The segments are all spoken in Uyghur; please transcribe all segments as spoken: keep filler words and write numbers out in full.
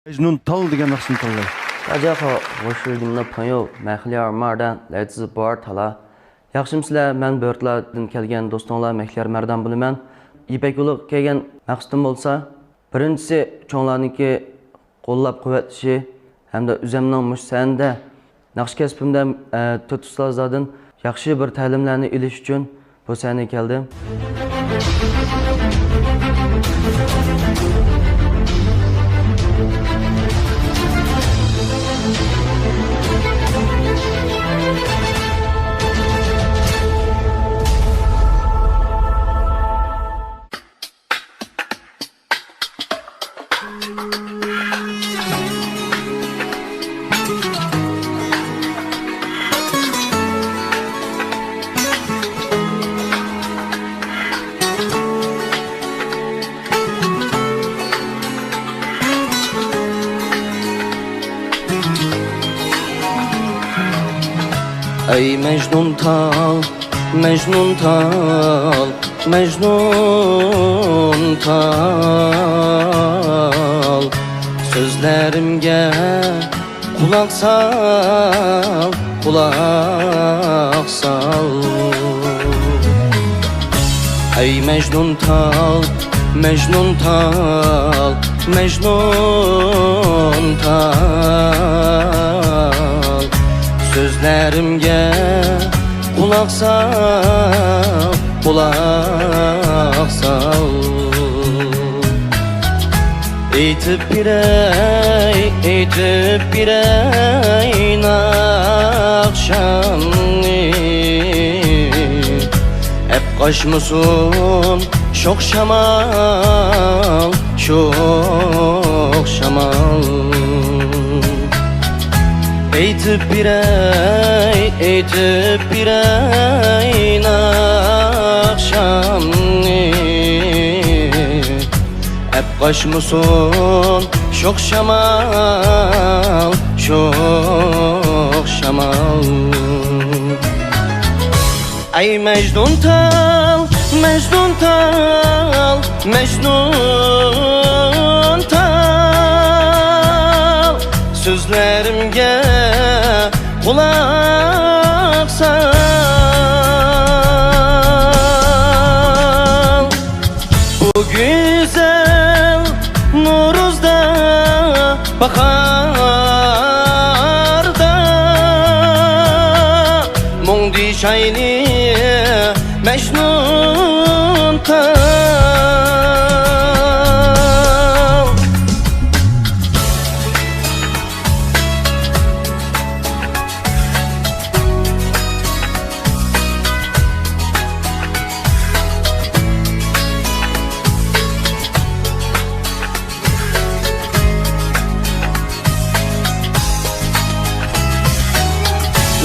مەجنۇن تال دېگەن ناخشىنى تاللاي. 大家好，我是你们的朋友 مەخلىيار ماردان، 来自博尔塔拉. ياخشىمۇسىلەر؟ مەن بۆرتلاردىن كەلگەن دوستۇڭلار مەخلىيار مەردان بولىمەن. يىپەك يولىغا كەلگەن مەقسىتىم بولسا، بىرىنچىسى، چوڭلارنىڭكى قوللاپ قۇۋۋەتلىشى ھەمدە ئۆزۈمنىڭ مۇشۇ سەھنىدە ناخشا كەسپىمدە، ئە، تۆت ئۇستازلاردىن ياخشى بىر تەلىملەرنى ئېلىش ئۈچۈن بۇ سەھنىگە كەلدىم. ئەي مەجنۇن تال، مەجنۇن تال، مەجنۇن تال، سۆزلىرىمگە قۇلاق سال، قۇلاق سال. ئەي مەجنۇن تال، مەجنۇن تال، مەجنۇن تال، سۆزلىرىمگە قۇلاق سال، قۇلاق سال. ئېيتىپ بېرەي، ئېيتىپ بېرەي ناخشامنى، ئەپ قاچمىسۇن شوخ شامال، شوخ شامال. ئېيتىپ بېرەي، ئېيتىپ بېرەي ناخشامنى، ئەپ قاچمىسۇن شوخ شامال، شوخ شامال. ئەي مەجنۇن تال، مەجنۇن تال، مەجنۇن تال، سۆزلىرىمگە قۇلاق سال. بۇ گۈزەل نورۇزدا، باھاردا، مۇڭدىشايلى مەجنۇن تال.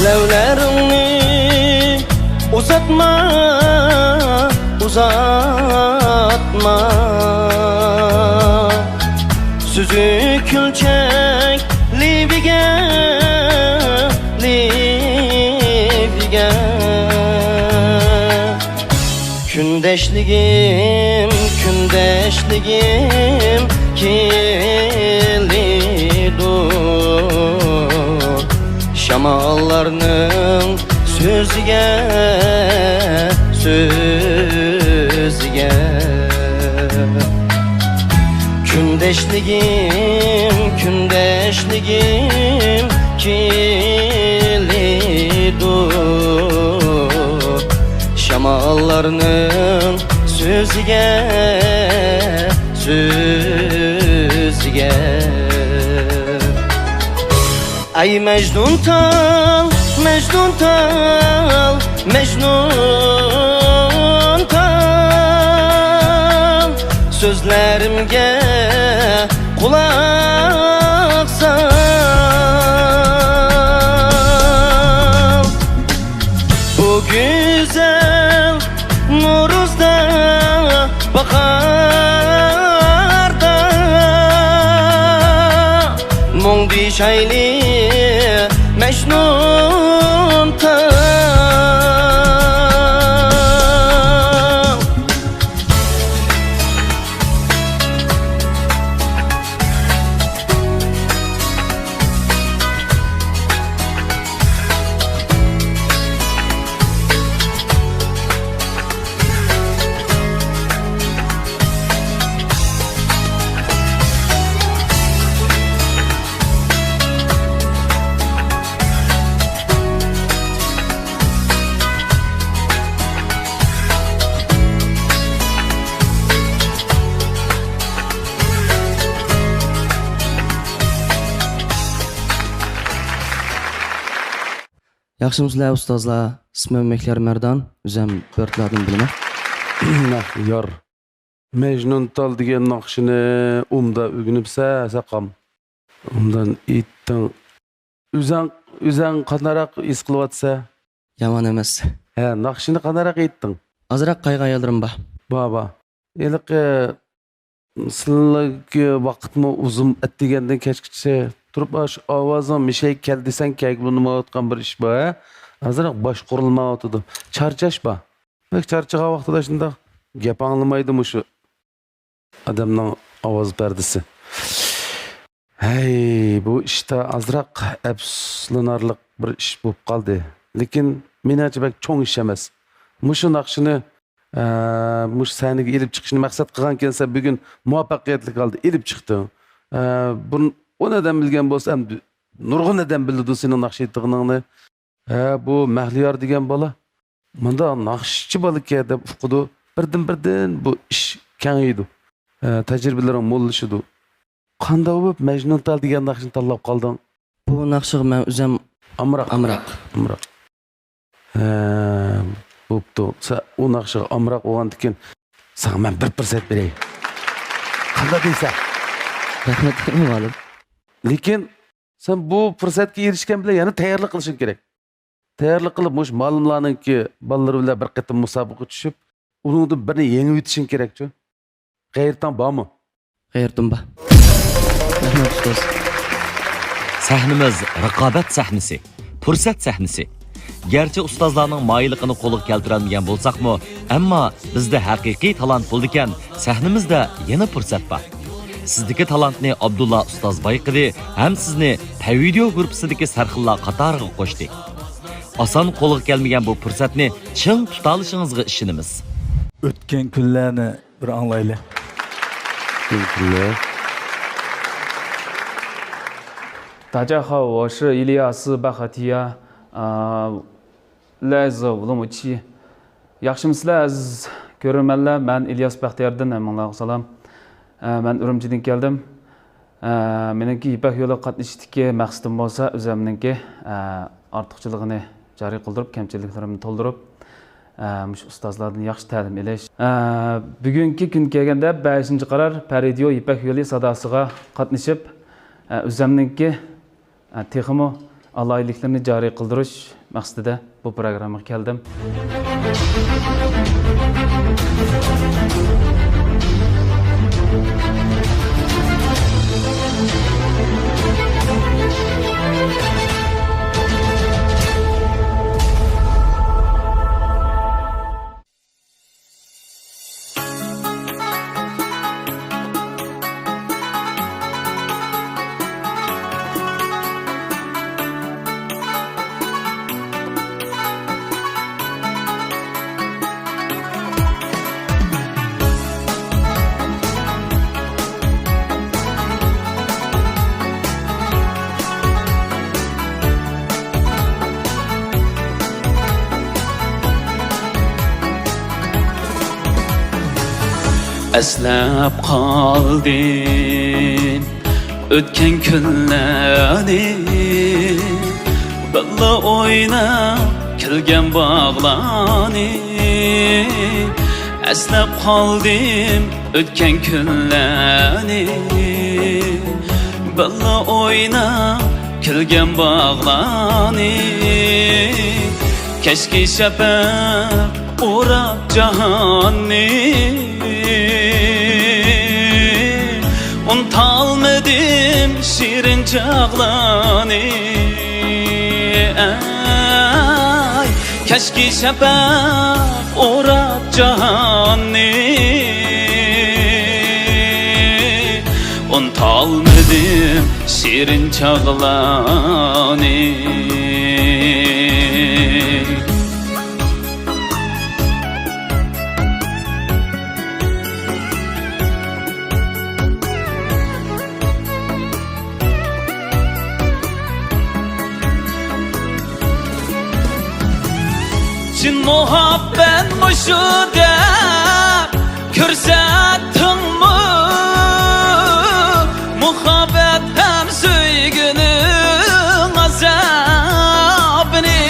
لەۋلەرنى ئۇزاتما، ئۇزاتما. سۈزۈك كۈلچەك لېۋىگە، لېۋىگە. كۈندەشلىكىم، كۈندەشلىكىم كېلىدۇ. شاماللارنىڭ سۆزىگە، سۆزىگە. كۈندەشلىكىم، كۈندەشلىكىم كېلىدۇ. شاماللارنىڭ سۆزىگە، سۆزىگە. ئەي مەجنۇن تال، مەجنۇن تال، مەجنۇن تال، سۆزلىرىمگە قۇلاق سال. بۇ گۈزەل نورۇزدا، باھاردا، مۇڭدىشايلى مەجنۇن تال. ياخشىمۇسىلەر ئۇستازلار؟ ئىسمىم مېھلىيار مەردان، ئۆزۈم بۆرتلەردىن بولىمەن. مەھلىيار. مەجنۇنتال دېگەن ناخشىنى ئۇمدا ئۆگىنىپسە، ساقام؟ ئۇمدان ئېيتتىڭ. ئۆزەڭ، ئۆزەڭ قانداقراق ھېس قىلىۋاتىسە؟ يامان ئەمەس. ھە، ناخشىنى قانداقراق ئېيتتىڭ؟ ئازراق قايغا ئاياللىرىم بار. بار، بار. ھېلىقى سىلىگە ۋاقىتمۇ ئۇزۇن ئەتىگەندىن كەچكىچە تۇرۇپ، ئاشۇ ئاۋازىڭ مىشەي كەل دېسەڭ كەلگىلى بولمايۋاتقان بىر ئىش بار، ھە؟ ئازراق باشقۇرۇلمايۋاتىدۇ. چارچاش بار. بەك چارچىغان ۋاقتىدا شۇنداق گەپ ئاڭلىمايدۇ مۇشۇ ئادەمنىڭ ئاۋاز پەردىسى. ھەي، بۇ ئىشتا ئازراق ئەپسۇسلىنارلىق بىر ئىش بولۇپ قالدى. لېكىن مېنىڭچە بەك چوڭ ئىش ئەمەس. مۇشۇ ناخشىنى، ئە، مۇشۇ سەھنىگە ئېلىپ چىقىشنى مەقسەت قىلغانكەنسەن، بۈگۈن مۇۋەپپەقىيەتلىك ھالدا ئېلىپ چىقتىڭ. ئە، بۇرۇن ئون ئادەم بىلگەن بولسا، ئەمدى نۇرغۇن ئادەم بىلىدۇ سېنىڭ ناخشا ئېيتىدىغىنىڭنى. ھە، بۇ مەھلىيار دېگەن بالا مۇنداق ناخشىچى بالىكەن دەپ ئۇقىدۇ. بىردىن-بىردىن بۇ ئىش كېڭىيىدۇ. ھە، تەجرىبىلىرىڭ موللىشىدۇ. قانداق بولۇپ مەجنۇنتال دېگەن ناخشىنى تاللاپ قالدىڭ؟ بۇ ناخشىغا مەن ئۆزۈم ئامراق. ئامراق. ئامراق. ھە، بوپتۇ. سەن ئۇ ناخشىغا ئامراق بولغاندىكىن، ساڭا مەن بىر پۇرسەت بېرەي. قانداق دەيسەن؟ رەھمەت دەيمەن، مۇئەللىم. لېكىن سەن بۇ پۇرسەتكە ئېرىشكەن بىلەن يەنە تەييارلىق قىلىشىڭ كېرەك. تەييارلىق قىلىپ، مۇشۇ مالىملارنىڭكى بالىلىرى بىلەن بىر قېتىم مۇسابىقىگە چۈشۈپ، ئۇنىڭدىن بىرنى يېڭىۋېتىشىڭ كېرەكچۇ؟ غەيرىتىڭ بارمۇ؟ غەيرىتىم بار. رەھمەت، ئۇستاز. سەھنىمىز رىقابەت سەھنىسى، پۇرسەت سەھنىسى. گەرچە ئۇستازلارنىڭ ماھىرلىقىنى قولغا كەلتۈرەلمىگەن بولساقمۇ، ئەمما بىزدە ھەقىقىي تالانت بولىدىكەن، سەھنىمىزدە يەنە پۇرسەت بار. سىزدىكى تالانتنى ئابدۇللا ئۇستاز بايقىدى ھەم سىزنى تەۋىدىيو گۇرۇپپىسىدىكى سەرخىللار قاتارىغا قوشتى. ئاسان قولغا كەلمىگەن بۇ پۇرسەتنى چىڭ تۇتالىشىڭىزغا ئىشىنىمىز. ئۆتكەن كۈنلەرنى بىر ئاڭلايلى. ئۆتكەن كۈنلەر. 大家好，我是伊利亚斯·巴哈提亚，啊，来自乌鲁木齐。 ياخشىمۇسىلەر ئەزىز كۆرۈرمەنلەر، مەن ئىلياس بەختىياردىن، ھەممىڭلارغا سالام. ئە، مەن ئۈرۈمچىدىن كەلدىم. ئە، مېنىڭكى يىپەك يولىغا قاتنىشىشتىكى مەقسىتىم بولسا ئۆزۈمنىڭكى، ئە، ئارتۇقچىلىقىنى جارى قىلدۇرۇپ، كەمچىلىكلىرىمنى تولدۇرۇپ، ئە، مۇشۇ ئۇستازلاردىن ياخشى تەلىم ئېلىش. ئە، بۈگۈنكى كۈن كەلگەندە بەشىنچى قارار پەرىدىيو يىپەك يولى ساداسىغا قاتنىشىپ، ئە، ئۆزۈمنىڭكى تېخىمۇ ئالاھىدىلىكلىرىنى جارى قىلدۇرۇش مەقسىتىدە بۇ پروگراممىغا كەلدىم. ئەسلەپ قالدىم ئۆتكەن كۈنلەرنى، بىللە ئويناپ كۈلگەن باغلارنى. ئەسلەپ قالدىم ئۆتكەن كۈنلەرنى، بىللە ئويناپ كۈلگەن باغلارنى. كەچكى شەپەق ئوراپ جاھاننى، ئۇنتالمىدىم شېرىن چاغلارنى. ئەي، كەچكى شەپەق ئوراپ جاھاننى، ئۇنتالمىدىم شېرىن چاغلارنى. چىن مۇھەببەت مۇشۇ دەپ كۆرسەتتىڭمۇ؟ مۇھەببەت ھەم سۆيگۈنىڭ ئازابىنى.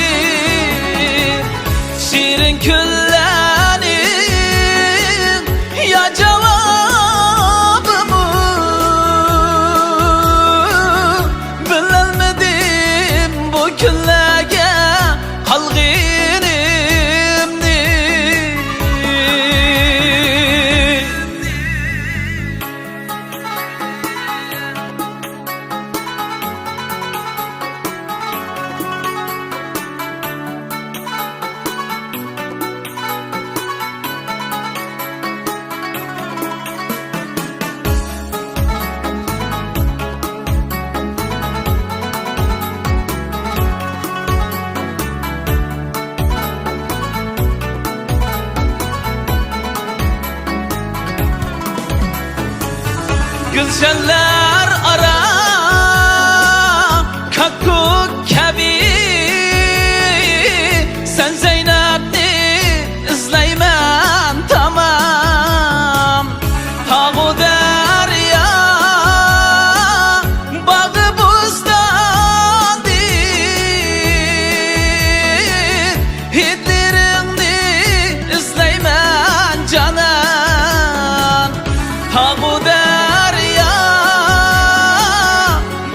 چۆللەر ئارا كاككۇك كەبى، سەن زەينەپنى ئىزلەيمەن تامام. تاغۇ دەريا، باغ بوستاندىن، ھىدلىرىڭنى ئىزلەيمەن جانان. تاغۇ دەريا،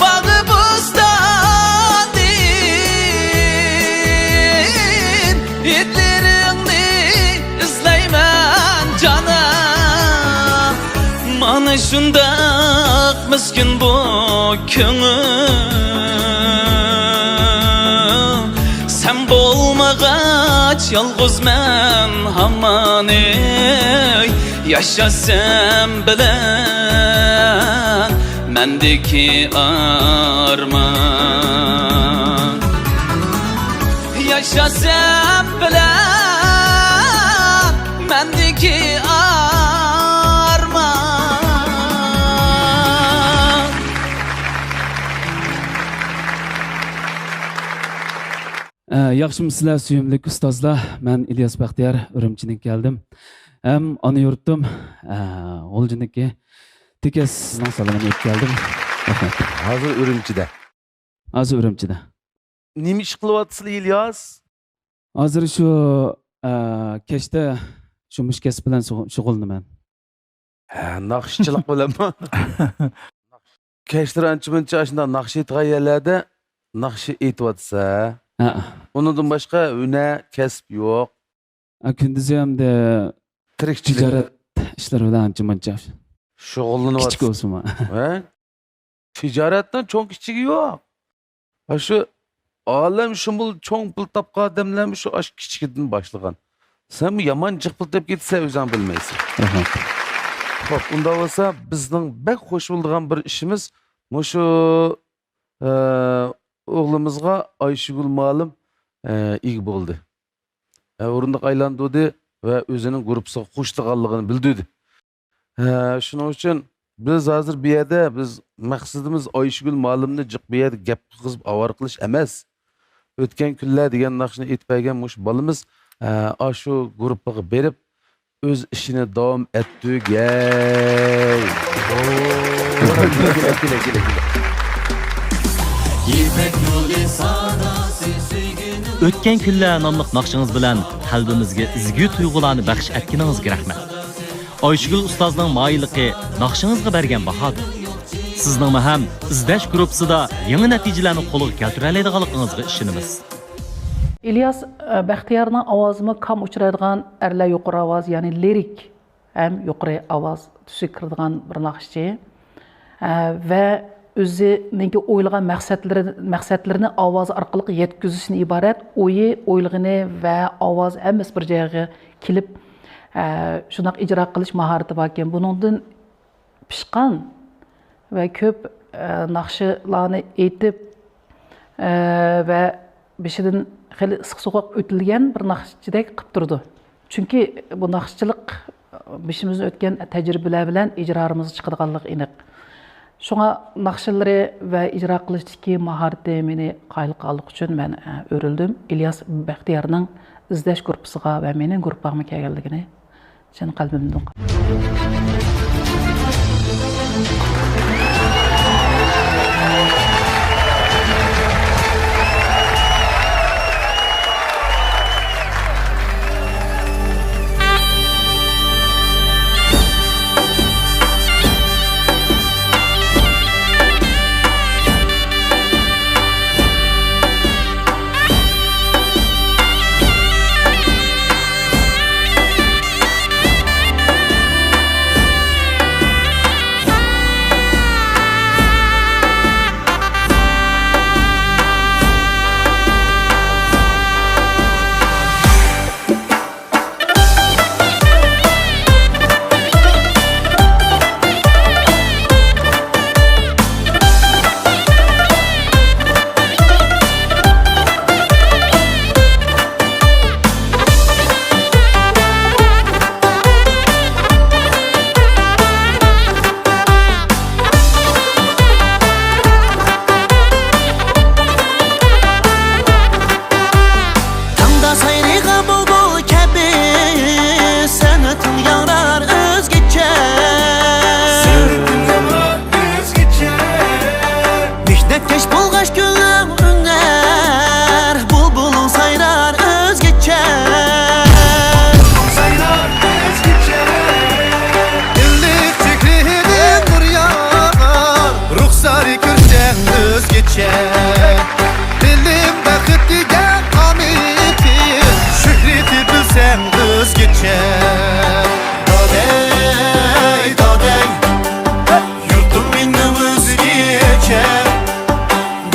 باغ بوستاندىن، ھىدلىرىڭنى ئىزلەيمەن جانان. مانا شۇنداق مىسكىن بۇ كۆڭۈل، سەن بولمىغاچ يالغۇزمەن ھامان، ئەي، ياشا سەن بىلەن مەندىكى ئارمان. ياشا سەن بىلەن مەندىكى ئارمان. ئە، ياخشىمۇسىلەر، سۆيۈملۈك ئۇستازلار؟ مەن ئىلياس بەختىيار، ئۈرۈمچىدىن كەلدىم. ھەم ئانا يۇرتۇم، ئە، غۇلجىنىڭكى تېكەس سىزنىڭ سالىمىنى ئېيتىپ كەلدىم. رەھمەت. ھازىر ئۈرۈمچىدە. ھازىر ئۈرۈمچىدە. نېمە ئىش قىلىۋاتىسىلەر، ئىلياس؟ ھازىر شۇ، ئە، كەچتە شۇ مۇشۇ كەسىپ بىلەن شۇغۇ-، شۇغۇللىنىمەن. ھە، ناخشىچىلىق بىلەنمۇ؟ كەچلىرى ئانچە-مۇنچە ئاشۇنداق ناخشا ئېيتىدىغان يەرلەردە ناخشا ئېيتىۋاتىسەن. ھە. ئۇنىڭدىن باشقا ھۈنەر، كەسىپ يوق. ھە، كۈندۈزى ئەمدى تىرىكچىلىك. تىجارەت ئىشلىرى بىلەن ئانچە-مۇنچە شۇغۇللىنىۋاتىسەن. كىچىك بولسىمۇ. ھە؟ تىجارەتنىڭ چوڭ-كىچىكى يوق. ھە، شۇ ئالەم شۇمۇل چوڭ پۇل تاپقان ئادەملەرمۇ شۇ ئاشۇ كىچىكىدىن باشلىغان. سەنمۇ يامان جىق پۇل تېپىپ كېتىسەن، ئۆزۈڭ بىلمەيسەن. رەھمەت. خوپ، ئۇنداق بولسا بىزنىڭ بەك خوش بولىدىغان بىر ئىشىمىز مۇشۇ، ئە، ئوغلىمىزغا ئايشىگۈل مۇئەللىم، ئە، ئىگە بولدى. ئە، ئورۇندۇق ئايلاندۇردى ۋە ئۆزىنىڭ گۇرۇپپىسىغا قوشۇلغانلىقىنى بىلدۈردى. ھە، شۇنىڭ ئۈچۈن بىز ھازىر بۇ يەردە، بىز مەقسىتىمىز ئايشىگۈل مۇئەللىمنى جىق بۇ يەردە گەپ قىلغۇزۇپ ئاۋارە قىلىش ئەمەس. ئۆتكەن كۈنلەر دېگەن ناخشىنى ئېيتىپ بەرگەن مۇشۇ بالىمىز، ھە، ئاشۇ گۇرۇپپىغا بېرىپ، ئۆز ئىشىنى داۋام ئەتتۈرگەي. كېلە، كېلە، كېلە، كېلە. يىپەك يولى ساداسى سۆيگۈنىڭ. ئۆتكەن كۈنلەر ناملىق ناخشىڭىز بىلەن قەلبىمىزگە ئىزگۈ تۇيغۇلارنى بەخش ئەتكىنىڭىزگە رەھمەت. ئايشىگۈل ئۇستازنىڭ ماھىرلىقى ناخشىڭىزغا بەرگەن باھادۇر. سىزنىڭمۇ ھەم ئىزدەش گۇرۇپپىسىدا يېڭى نەتىجىلەرنى قولغا كەلتۈرەلەيدىغانلىقىڭىزغا ئىشىنىمىز. ئىلياس، ئە، بەختىيارنىڭ ئاۋازىمۇ كام ئۇچرايدىغان ئەرلەر يۇقىرى ئاۋاز، يەنى لىرىك ھەم يۇقىرى ئاۋاز تۈسىگە كىرىدىغان بىر ناخشىچى. ئە، ۋە ئۆزىنىڭكى ئويلىغان مەقسەتلىرى، مەقسەتلىرىنى ئاۋازى ئارقىلىق يەتكۈزۈشتىن ئىبارەت. ئويى، ئويلىغىنى ۋە ئاۋازى ھەممىسى بىر جايغا كېلىپ، ئە، شۇنداق ئىجرا قىلىش ماھارىتى باركەن. بۇنىڭدىن پىشقان ۋە كۆپ، ئە، ناخشىلارنى ئېيتىپ، ئە، ۋە بېشىدىن خېلى ئىسسىق سوغۇق ئۆتۈلگەن بىر ناخشىچىدەك قىلىپ تۇرىدۇ. چۈنكى بۇ ناخشىچىلىق بېشىمىزدىن ئۆتكەن تەجرىبىلەر بىلەن ئىجرالىرىمىزغا چىقىدىغانلىقى ئېنىق. شۇڭا ناخشىلىرى ۋە ئىجرا قىلىشتىكى ماھارىتى مېنى قايىل قىلغانلىقى ئۈچۈن مەن، ئە، ئۆرۈلدۈم. ئىلياس بەختىيارنىڭ ئىزدەش گۇرۇپپىسىغا ۋە مېنىڭ گۇرۇپپامغا كەلگەنلىكىنى چىن قەلبىمدىن. بىلىم بەخت دېگەن قامىتى، شۆھرىتى بىلسەڭ ئۆزگىچە. دادەي، دادەي، يۇرتۇم مېنىڭ ئۆزگىچە.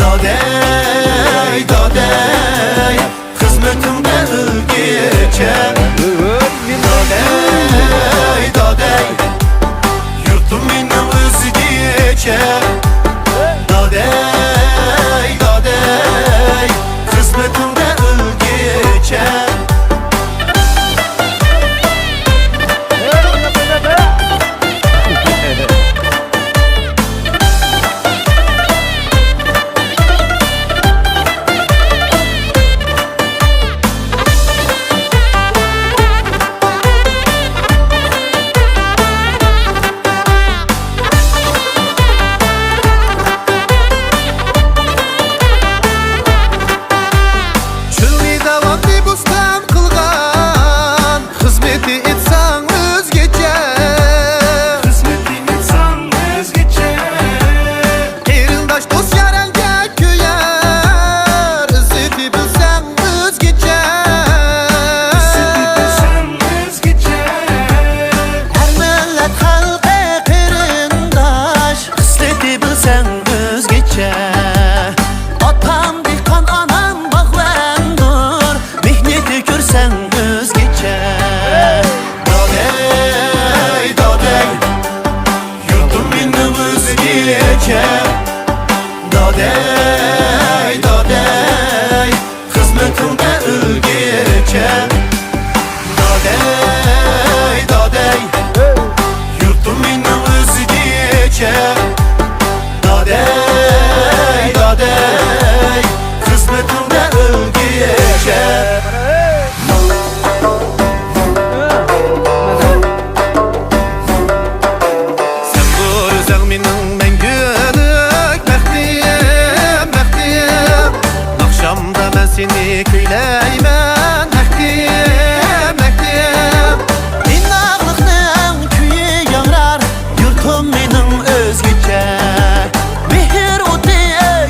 دادەي، دادەي، خىزمىتىڭدە ئۆلگىچە. دادەي، دادەي، يۇرتۇم مېنىڭ ئۆزگىچە. دادەي، دادەي، خىزمىتىڭدە ئۆلگىچە. چۆلنى داۋاننى بوستان قىلغان، خىزمىتى ئېيتساڭ ئۆزگىچە. خىزمىتى ئېيتساڭ ئۆزگىچە. قېرىنداش دوست يارەنگە كۆيەر، ئىززىتى بىلسەڭ ئۆزگىچە. ئىززىتى بىلسەڭ ئۆزگىچە. ھەر مىللەت خەلقى قېرىنداش، خىسلىتى بىلسەڭ ئۆزگىچە. ئاتام دېھقان، ئانام باغۋەندۇر، مېھنىتى كۆرسەڭ ئۆزگىچە. دادەي، دادەي، يۇرتۇم مېنىڭ ئۆزگىچە. دادەي، دادەي، خىزمىتىڭدە ئۆلگىچە. دادەي، دادەي، يۇرتۇم مېنىڭ ئۆزگىچە. دادەي، دادەي، خىزمىتىڭدە ئۆلگىچە. سەن بولساڭ مېنىڭ مەڭگۈلۈك بەختىم، بەختىم. ئاخشامدا مەن سېنى كۈيلەيمەن، بەختىم، بەختىم. ئىناقلىقنىڭ كۈيى ياڭرار، يۇرتۇم مېنىڭ ئۆزگىچە. مېھىر ئوتى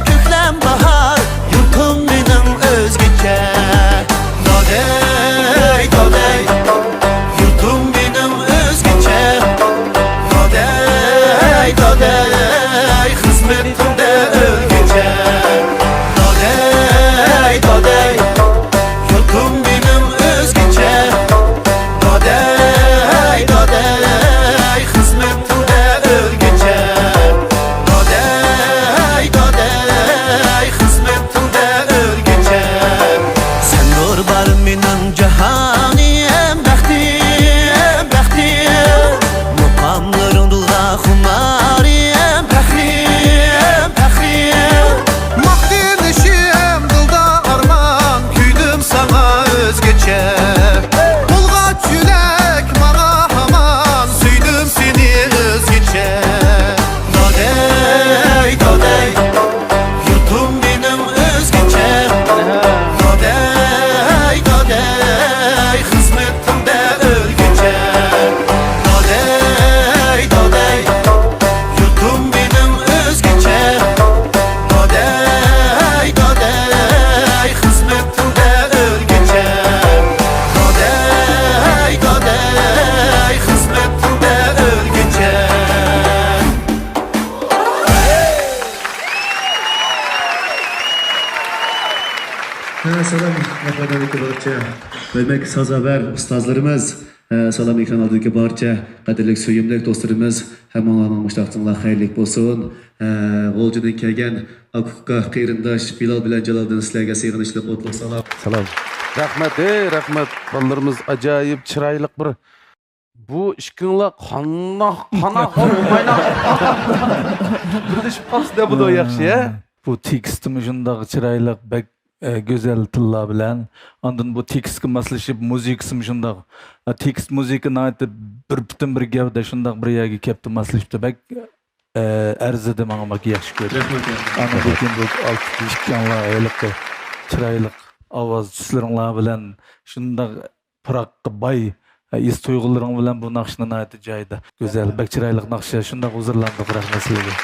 كۆكلەم باھار، يۇرتۇم مېنىڭ ئۆزگىچە. دادەي، دادەي، يۇرتۇم مېنىڭ ئۆزگىچە. دادەي، دادەي، خىزمىتىڭدە ئۆلگۈچە. دادەي، دادەي، يۇرتۇم مېنىڭ ئۆزگىچە. دادەي، دادەي، خىزمىتىڭدە ئۆلگۈچە. دادەي، دادەي، خىزمىتىڭدە ئۆلگۈچە. سەن نۇر بار مېنىڭ جاھانىم، بەختىم، بەختىم. مۇقاملىرىڭ دىلغا خۇمارىم، پەخرىم، پەخرىم. ماختىنىشىم دىلدا ئارمان، كۆيدۈم ساڭا ئۆزگىچە. بولغاچ يۈرەك ماڭا ھامان، سۆيدۈم سېنى ئۆزگىچە. دادەي، دادەي، يۇرتۇم مېنىڭ ئۆزگىچە. دادەي، دادەي، خىزمىتىڭدە ئۆلگۈچە. دادەي، دادەي، يۇرتۇم مېنىڭ ئۆزگىچە. دادەي، دادەي، خىزمىتىڭدە ئۆلگۈچە. دادەي، دادەي، خىزمىتىڭدە ئۆلگۈچە. ھە، سالام، ناخشىدىكى بارچە ھۆرمەتلىك سازاۋەر ئۇستازلىرىمىز، ھە، سالام، ئېكران ئالدىدىكى بارچە قەدىرلىك سۆيۈملۈك دوستلىرىمىز، ھەممىڭلارنىڭ مۇشۇ ۋاقتىڭلار خەيرلىك بولسۇن. ھە، غۇلجىدىن كەلگەن ئاكا-ئۇكا قېرىنداش بىلال بىلەن جالالدىن سىلەرگە سېغىنىشلىق ئوتلۇق سالام. سالام. رەھمەت، ھەي، رەھمەت. بالىلىرىمىز ئاجايىپ چىرايلىق بىر بۇ ئىككىڭلار قانداق، قانداق، بىرلىشىپ قاپسىلەر، بۇ ياخشى، ھە؟ بۇ تېكىستىمۇ شۇنداق چىرايلىق، بەك، ئە، گۈزەل تىللار بىلەن. ئاندىن بۇ تېكىستكە ماسلىشىپ، مۇزىكىسىمۇ شۇنداق. ئە، تېكىست، مۇزىكا ناھايىتى بىر پۈتۈن، بىر گەۋدە، شۇنداق بىر يەرگە كەپتۇ، ماسلىشىپتۇ. بەك، ئە، ئەرزىدى ماڭا، بەك ياخشى كۆردۈم. رەھمەت، رەھمەت. ئاندىن بۇ كېيىن بۇ ئىككىڭلار ھېلىقى چىرايلىق ئاۋاز تۈسلىرىڭلار بىلەن شۇنداق پىراققا باي، ھېس تۇيغۇلىرىڭ بىلەن بۇ ناخشىنى ناھايىتى جايىدا، گۈزەل، بەك چىرايلىق ناخشا، شۇنداق ھۇزۇرلاندۇق، رەھمەت سىلەرگە.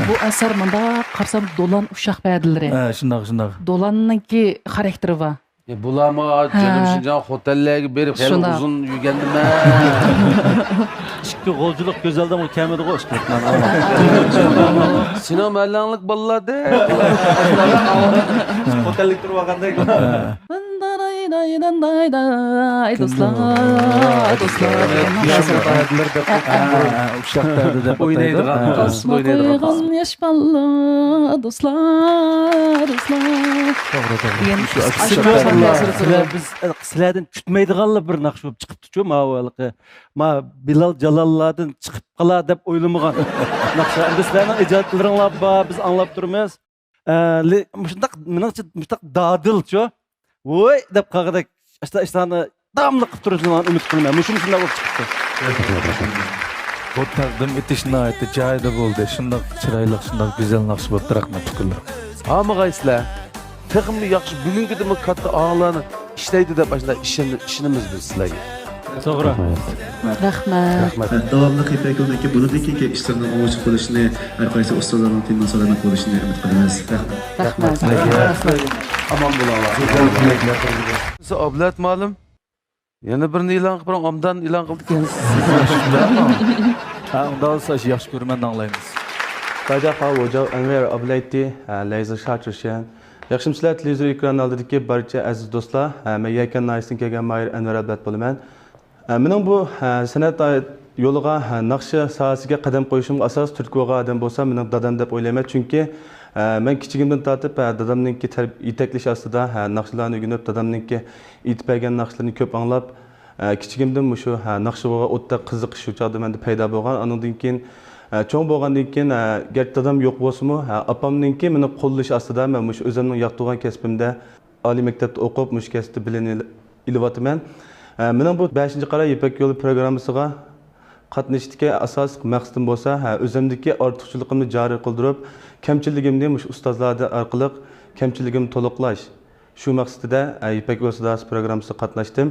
بۇ ئەسەر مۇنداق قارىسام، دولان ئۇششاق پەدىلىرى. ھە، شۇنداق، شۇنداق. دولاننىڭكى خاراكتېرى بار. ئە، بۇلارمۇ ھە. جەنۇب شىنجاڭ خوتەنلەرگە بېرىپ خېلى شۇنداق. ئۇزۇن يۈرگەندىمەن. ئىككى غۇلجىلىق گۈزەلدىمۇ كەمىدىغۇ ئىككى قېتىم. سېنىڭ مەھەللەڭلىك بالىلاردەك. خوتەنلىك تۇرۇپ ئالغاندەك. داي، داي، داي، داي، داي، داي، دوستلار، دوستلار. ياشنىڭ پەدىلىرى دەپ ئوقۇغان. ھە، ھە، ئۇششاق پەدە دەپ ئوينايدىغان، ئاتايدۇ. ھە. قويغان ياش بالىلار، دوستلار، دوستلار. توغرا، توغرا. دېگەن شۇ ئاشۇ ئاشۇ ناخشىلار. سىلەر، بىز، سىلەردىن كۈتمەيدىغانلا بىر ناخشا بولۇپ چىقىپتىچۇ، ماۋۇ ھېلىقى. ما بىلال جالاللاردىن چىقىپ قالا دەپ ئويلىمىغان ناخشا. ئەمدى سىلەرنىڭ ئىجادلىرىڭلار بار، بىز ئاڭلاپ تۇرىمىز. ئە، لى-، مۇشۇنداق، مېنىڭچە، مۇشۇنداق دادىلچۇ، ۋوي دەپ قالغۇدەك ئىشلارنى داۋاملىق قىلىپ تۇرۇشىڭلارنى ئۈمىد قىلىمەن. مۇشۇ، مۇشۇنداق بولۇپ چىقىپتۇ. بۇ تەقدىم ئېتىش ناھايىتى جايىدا بولدى. شۇنداق چىرايلىق، شۇنداق گۈزەل ناخشا بولۇپتۇ. رەھمەت، ئۇكىلار. ھامىغايسىلەر. تېخىمۇ ياخشى، بۈگۈنكىدىنمۇ كاتتا ئاڭلارنى ئىشلەيدۇ دەپ ئاشۇنداق ئىشەن-، ئىشىنىمىز بىز سىلەرگە. توغرا. رەھمەت. رەھمەت. داۋاملىق يىپەك يولىدىكى، بۇنىڭدىن كېيىنكى ئىشلىرىنىڭ ئوڭۇشلۇق بولۇشىنى، ھەر قايسى ئۇستازلارنىڭ تېنىنىڭ سالامەت بولۇشىنى ئۈمىد قىلىمىز. رەھمەت. رەھمەت. رەھمەت. ئامان بولۇڭلار. ئابلەت مۇئەللىم، يەنە بىرنى ئېلان قىلىپ بېرىڭ، ئوبدان ئېلان قىلىدىكەنسىز. ھە، ئۇنداق بولسا ياخشى كۆرىمەن، ئاڭلايمىز. 大家好，我叫恩维尔·阿布莱蒂，呃，来自沙之县。 ياخشىمۇسىلەر تېلېۋىزور ئېكرانى ئالدىدىكى بارچە ئەزىز دوستلار؟ ھە، مەن يەكەن ناھىيەسىدىن كەلگەن ماھىر ئەنۋەر ئابلەت بولىمەن. ھە، مېنىڭ بۇ، ھە، سەنئەت يولىغا، ھە، ناخشا ساھەسىگە قەدەم قويۇشۇمغا ئاساس تۈرتكە بولغان ئادەم بولسا مېنىڭ دادام دەپ ئويلايمەن. چۈنكى، ھە، مەن كىچىكىمدىن تارتىپ، ھە، دادامنىڭكى تەرب-، يېتەكلىشى ئاستىدا، ھە، ناخشىلارنى ئۆگىنىپ، دادامنىڭكى ئېيتىپ بەرگەن ناخشىلىرىنى كۆپ ئاڭلاپ، ئە، كىچىكىمدىن مۇشۇ، ھە، ناخشىغا ئوتتەك قىزىقىش شۇ چاغدا مەندە پەيدا بولغان. ئانىڭدىن كېيىن، ئە، چوڭ بولغاندىن كېيىن، ئە، گەرچە دادام يوق بولسىمۇ، ھە، ئاپامنىڭكى مېنى قوللىشى ئاستىدا مەن مۇشۇ ئۆزۈمنىڭ ياقتۇرغان كەسپىمدە ئالىي مەكتەپتە ئوقۇپ، مۇشۇ كەسىپتە بىلىم ئېلىۋاتىمەن. ئە، مېنىڭ بۇ بەشىنچى قارا يىپەك يولى پروگراممىسىغا قاتنىشىشتىكى ئاساسلىق مەقسىتىم بولسا، ھە، ئۆزۈمدىكى ئارتۇقچىلىقىمنى جارى قىلدۇرۇپ، كەمچىلىكىمنى مۇشۇ ئۇستازلار ئارقىلىق كەمچىلىكىمنى تولۇقلاش. شۇ مەقسىتىدە، ئە، يىپەك يولى ساداسى پروگراممىسىغا قاتناشتىم.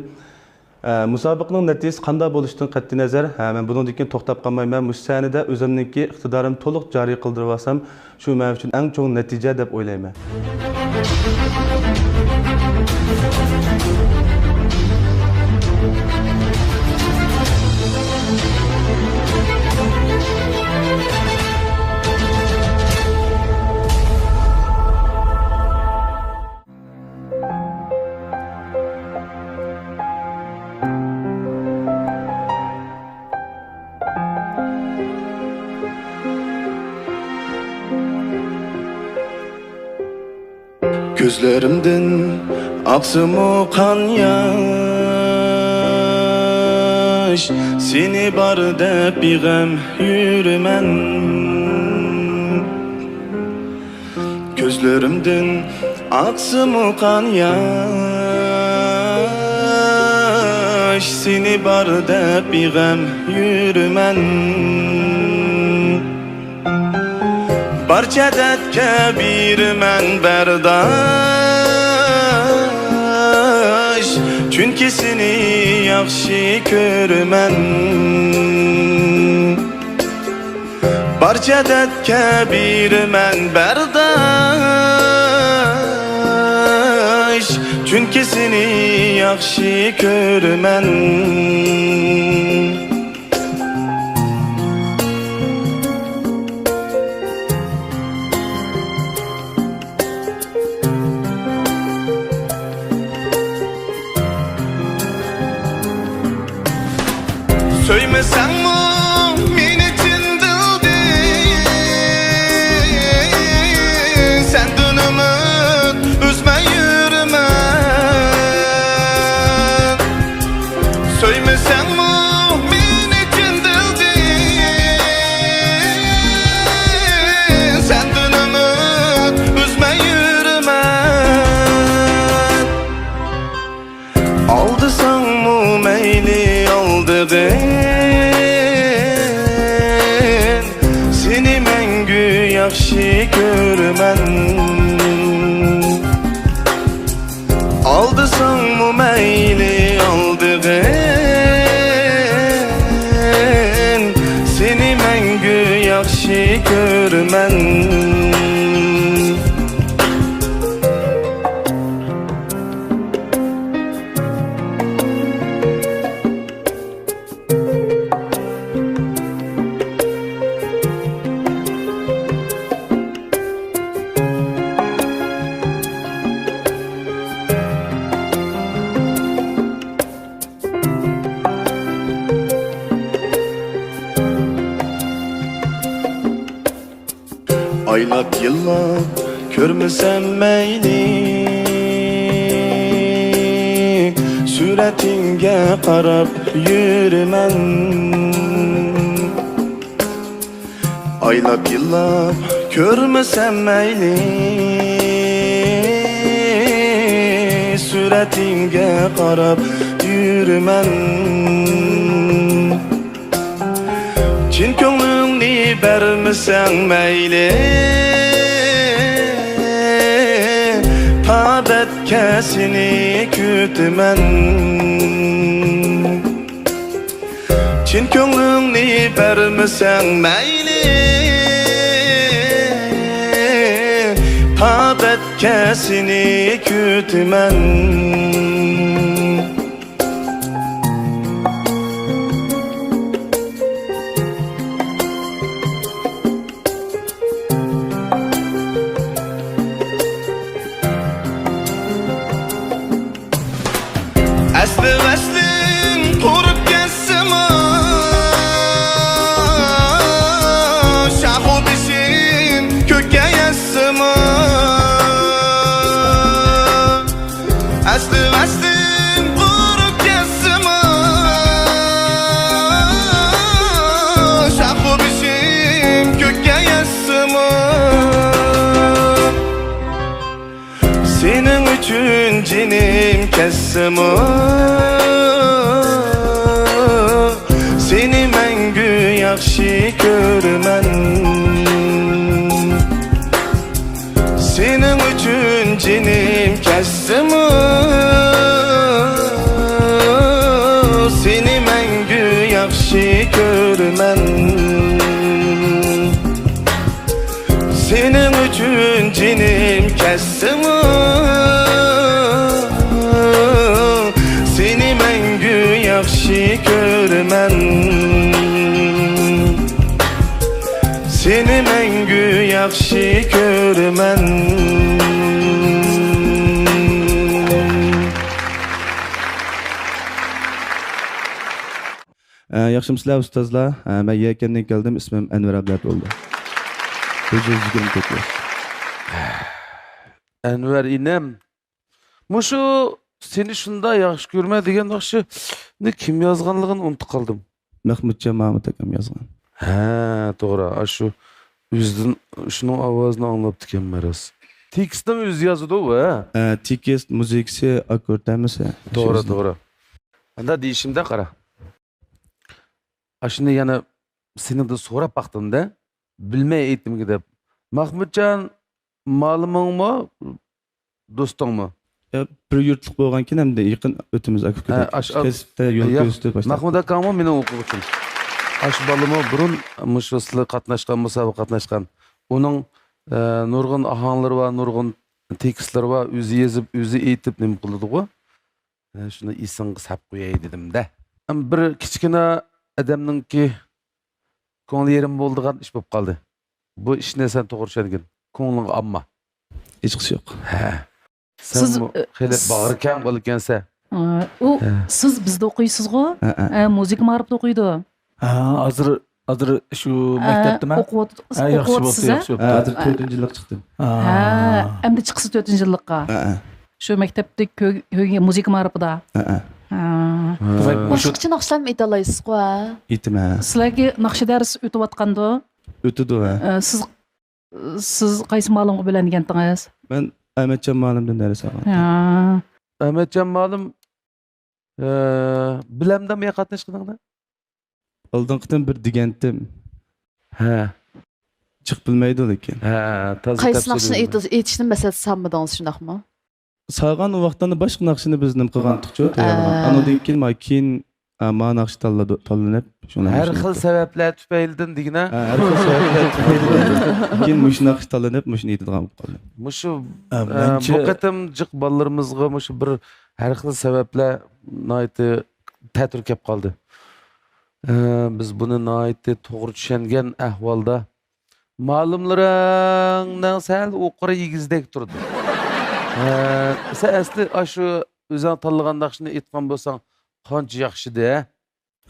ئە، مۇسابىقىنىڭ نەتىجىسى قانداق بولۇشىدىن قەتئىينەزەر، ھە، مەن بۇنىڭدىن كېيىن توختاپ قالمايمەن. مۇشۇ سەھنىدە ئۆزۈمنىڭكى ئىقتىدارىمنى تولۇق جارى قىلدۇرۇۋالسام، شۇ مەن ئۈچۈن ئەڭ چوڭ نەتىجە دەپ ئويلايمەن. كۆزلىرىمدىن ئاقسىمۇ قان ياش، سېنى بار دەپ بىغەم يۈرىمەن. كۆزلىرىمدىن ئاقسىمۇ قان ياش، سېنى بار دەپ بىغەم يۈرىمەن. بارچە دەردكە بېرىمەن بەرداش، چۈنكى سېنى ياخشى كۆرىمەن. بارچە دەردكە بېرىمەن بەرداش، چۈنكى سېنى ياخشى كۆرىمەن. سۆيمىسەڭمۇ مېنى چىن دىلدىن، سەندىن ئۈمىد ئۈزمەي يۈرىمەن. سۆيمىسەڭمۇ مېنى چىن دىلدىن، سەندىن ئۈمىد ئۈزمەي يۈرىمەن. ئالدىساڭمۇ مەيلى ئالدىغىن، سېنى مەڭگۈ ياخشى كۆرىمەن. ئالدىساڭمۇ مەيلى، ئالدىغىن، كۆرىمەن. ئايلاپ يىللاپ كۆرمىسەم مەيلى، سۈرەتىڭگە قاراپ يۈرىمەن. ئايلاپ يىللاپ كۆرمىسەم مەيلى، سۈرەتىڭگە قاراپ يۈرىمەن. چىن كۆڭلۈڭنى بەرمىسەڭ مەيلى، تابەتكە سېنى كۈتىمەن. چىن كۆڭلۈڭنى بەرمىسەڭ مەيلى، تابەتكە سېنى كۈتىمەن. ئەسلى ۋەسلىم قۇرۇپ كەتسىمۇ، شاخۇ بېشىم كۆككە يەتسىمۇ، ئەسلى ۋەسلىم قۇرۇپ كەتسىمۇ، شاخۇ بېشىم كۆككە يەتسىمۇ، سېنىڭ ئۈچۈن جېنىم كەتسىمۇ، سېنى مەڭگۈ ياخشى كۆرىمەن. سېنىڭ ئۈچۈن جېنىم كەتسىمۇ، سېنى مەڭگۈ ياخشى كۆرىمەن. سېنىڭ ئۈچۈن جېنىم كەتسىمۇ، سېنى مەڭگۈ ياخشى كۆرىمەن. سېنى مەڭگۈ ياخشى كۆرىمەن. ئە، ياخشىمۇسىلەر ئۇستازلار؟ ئە، مەن يەكەندىن كەلدىم، ئىسمىم ئەنۋەر ئابلەت بولدى. بىر يۈز يىگىرمە تۆت ياش. ئەنۋەر ئىنىم، مۇشۇ سېنى شۇنداق ياخشى كۆرىمەن دېگەن ناخشىنى كىم يازغانلىقىنى ئۇنتۇپ قالدىم. مەخمۇتجان مامۇت ئاكام يازغان. ھە، توغرا. ئاشۇ ئۆزىدىن شۇنىڭ ئاۋازىنى ئاڭلاپتىكەنمەن راست. تېكىستنىمۇ ئۆزى يازىدۇ ۋە. ئە، تېكىست، مۇزىكىسى، ئاككورد ھەممىسى. توغرا، توغرا. ئاندا دېيىشىمدە قارا. ئاشۇنى يەنە سېنىڭدىن سوراپ باقتىم-دە، بىلمەي ئېيتتىمغۇ دەپ. مەخمۇتجان مالىمىڭمۇ، دوستۇڭمۇ؟ يا، بىر يۇرتلۇق بولغانكىن ھەمدە يېقىن ئۆتىمىز ئاكا-ئۇكىدەك. ھە، ئاش-، ئاش-، كەسىپتە يول ياق، كۆرسىتىپ باشلاپ. مەخمۇت ئاكاڭمۇ مېنىڭ ئوقۇغۇچىم. ئاش بالىمۇ بۇرۇن مۇشۇ سىلەر قاتناشقان، مۇسابىقە قاتناشقان. ئۇنىڭ، ئە، نۇرغۇن ئاھاڭلىرى بار، نۇرغۇن تېكىستلىرى بار، ئۆزى يېزىپ، ئۆزى ئېيتىپ نېمە قىلىدىغۇ. ئە، شۇنى ئېسىڭگە ساپ قوياي دېدىم-دە. بىر كىچىككىنە ئادەمنىڭكى كۆڭلى يېرىم بولىدىغان ئىش بولۇپ قالدى. بۇ ئىشنى سەن توغرا چۈشەنگىن. كۆڭلۈڭگە ئالما. ھېچقىسى يوق. ھە. سىز، سەنمۇ ئە، خېلى س-، باغرى كەڭ بالا ئىكەنسەن. ئە، ئۇ، ھە. سىز بىزدە ئوقۇيسىزغۇ؟ ھە، ھە. ئە، مۇزىكا مائارىپىدا ئوقۇيدۇ. ھە، ھازىر، ھازىر شۇ ھە، مەكتەپتىمۇ؟ ئوقۇۋات-، ھە، ياخشى ئوقۇۋاتىسىز، بولدى، ھە؟ ياخشى بولدى. ھە، ھازىر ھە. تۆتىنچى يىللىققا چىقتىم. ھە، ھە. ئەمدى چىقىسىز تۆتىنچى يىللىققا. ھە، ھە. شۇ مەكتەپتە كۆ-، كۆ-، مۇزىكا مائارىپىدا. ھە، ھە. ھە. ھە. دېمەك، مۇشۇ باشقىچە ناخشىلارمۇ ئېيتالايسىزغۇ، ھە؟ ئېيتىمەن. سىلەرگە ناخشا دەرس ئۆتۈۋاتقاندۇ؟ ئۆتىدۇ، ھە. ئە، سىز، سىز قايسى مالىمغا بىلەن دېگەنتىڭىز؟ مەن ئەمەتجان مالىمدىن دەرس ئالغان. ھە. ئەمەتجان مالىم، ئە، بىلەمدىمۇ قاتناشقىنىڭدا؟ ئالدىنقى قېتىم بىر دېگەنتىم. ھە. جىق بىلمەيدۇ لېكىن. ھە، تازا قايسى ناخشىنى ئېيتىش-، ئېيتىشنى مەسلىھەت سالمىدىڭىز، شۇنداقمۇ؟ سالغان ۋاقىتلاردا باشقا ناخشىنى بىز نېمە قىلغانتۇقچۇ، تەييارلىغان. ھە. ئانىڭدىن كېيىن، ما-، كېيىن ھە، ما ناخشا تاللىدى، تاللىنىپ، شۇنى ھەر خىل سەۋەبلەر تۈپەيلىدىن دېگىنە. ھە، ھەر خىل سەۋەبلەر تۈپەيلىدىن. كېيىن مۇشۇ ناخشا تاللىنىپ، مۇشۇنى ئېيتىدىغان بولۇپ قالدىم. مۇشۇ، ھە، ئە، مەنچە بۇ قېتىم جىق بالىلىرىمىزغا مۇشۇ بىر ھەر خىل سەۋەبلەر ناھايىتى تەتۈر كەپ قالدى. ئە، بىز بۇنى ناھايىتى توغرا چۈشەنگەن ئەھۋالدا مالىملىرىڭنىڭ سەل ئوقۇرى ئېگىزدەك تۇرىدۇ. ھە، سەن ئەسلى ئاشۇ ئۆزۈڭ تاللىغان ناخشىنى ئېيتقان بولساڭ قانچە ياخشىدى، ھە؟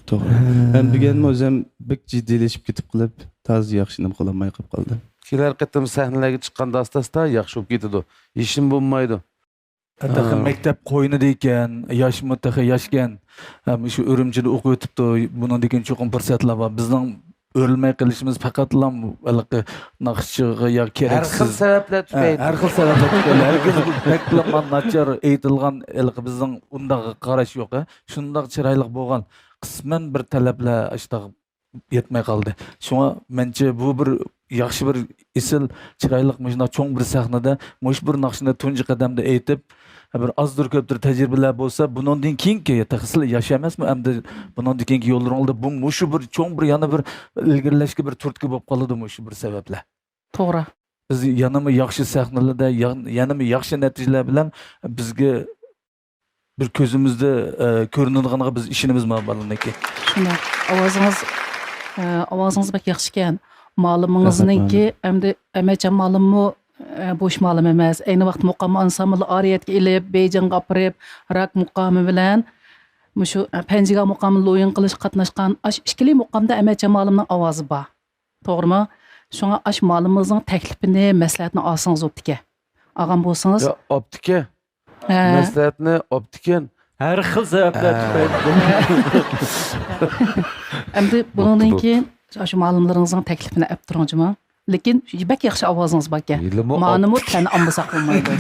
توغرا. ھەم دېگەنمۇ ئۆزۈم بەك جىددىيلىشىپ كېتىپ قېلىپ، تازا ياخشى نېمە قىلالماي قېلىپ قالدىم. كېلەر قېتىم سەھنىلەرگە چىققاندا ئاستا-ئاستا ياخشى بولۇپ كېتىدۇ. ھېچنېمە بولمايدۇ. تېخى ھا. مەكتەپ قوينىدا ئىكەن، ياشمۇ تېخى ياشكەن. ھە، مۇشۇ ئۈرۈمچىدە ئوقۇۋېتىپتۇ. بۇنىڭدىن كېيىن چوقۇم پۇرسەتلەر بار. بىزنىڭ ئۆرۈلمەي قېلىشىمىز پەقەتلا ھېلىقى ناخشىچىغا يا ھەر خىل كېرەكسىز. سەۋەبلەر ھە، تۈپەيلى. ھەر خىل سەۋەبلەر تۈپەيلى. ھەرگىز بۇ بەكلا ما ناچار ئېيتىلغان، ھېلىقى بىزنىڭ ئۇنداق قاراش يوق، ھە. شۇنداق چىرايلىق بولغان، قىسمەن بىر تەلەپلەر ئاشتاق يەتمەي قالدى. شۇڭا مەنچە بۇ بىر ياخشى، بىر ئېسىل، چىرايلىق مۇشۇنداق چوڭ بىر سەھنىدە مۇشۇ بىر ناخشىنى تۇنجى قەدەمدە ئېيتىپ، بىر ئازدۇر كۆپتۇر تەجرىبىلەر بولسا، بۇنىڭدىن كېيىنكى، تېخى سىلەر ياش ئەمەسمۇ ئەمدى، بۇنىڭدىن كېيىنكى يوللىرىڭلاردا بۇ مۇشۇ بىر چوڭ بىر، يەنە بىر ئىلگىرىلەشكە بىر تۈرتكە بولۇپ قالىدۇ مۇشۇ بىر سەۋەبلەر. توغرا. بىز يەنىمۇ ياخشى سەھنىلەردە، يا-، يەنىمۇ ياخشى نەتىجىلەر بىلەن بىزگە بىر كۆزىمىزدە، ئە، كۆرۈنىدىغانغا بىز ئىشىنىمىز مانا بالىنىڭكى. شۇنداق. ئاۋازىڭىز، ئە، ئاۋازىڭىز بەك ياخشىكەن. مالىمىڭىزنىڭكى، رەھمەت، مالىم. ئەمدى ئەمەتجان مالىممۇ، ئە، بوش مالىم ئەمەس. ئەينى ۋاقىت مۇقام ئانسامبىلى ئارىيەتكە ئېلىپ، بېيجىڭغا ئاپىرىپ، راك مۇقامى بىلەن مۇشۇ، ئە، پەنجىگە مۇقامى لويۇن قىلىشقا قاتناشقان. ئاش-، ئىككىلى مۇقامدا ئەمەتجان مالىمنىڭ ئاۋازى بار. توغرىمۇ؟ شۇڭا ئاشۇ مالىمىڭىزنىڭ تەكلىپىنى، مەسلىھەتنى ئالسىڭىز بوپتىكەن. ئالغان بولسىڭىز. يا، ئاپتىكەن. ھە. مەسلىھەتنى ئاپتىكەن. ھەر خىل سەۋەبلەر ھە. تۈپەيلىدىن. ئەمدى بۇنىڭدىن بوپتۇ، بوپتۇ. كېيىن ئاشۇ مالىملىرىڭىزنىڭ تەكلىپىنى ئەپ تۇرۇڭ جۇمۇ. لېكىن بەك ياخشى ئاۋازىڭىز باركەن. ھېلىمۇ مانىمۇ ئاپتىك. تەننى ئالمىساق بولمايدۇ.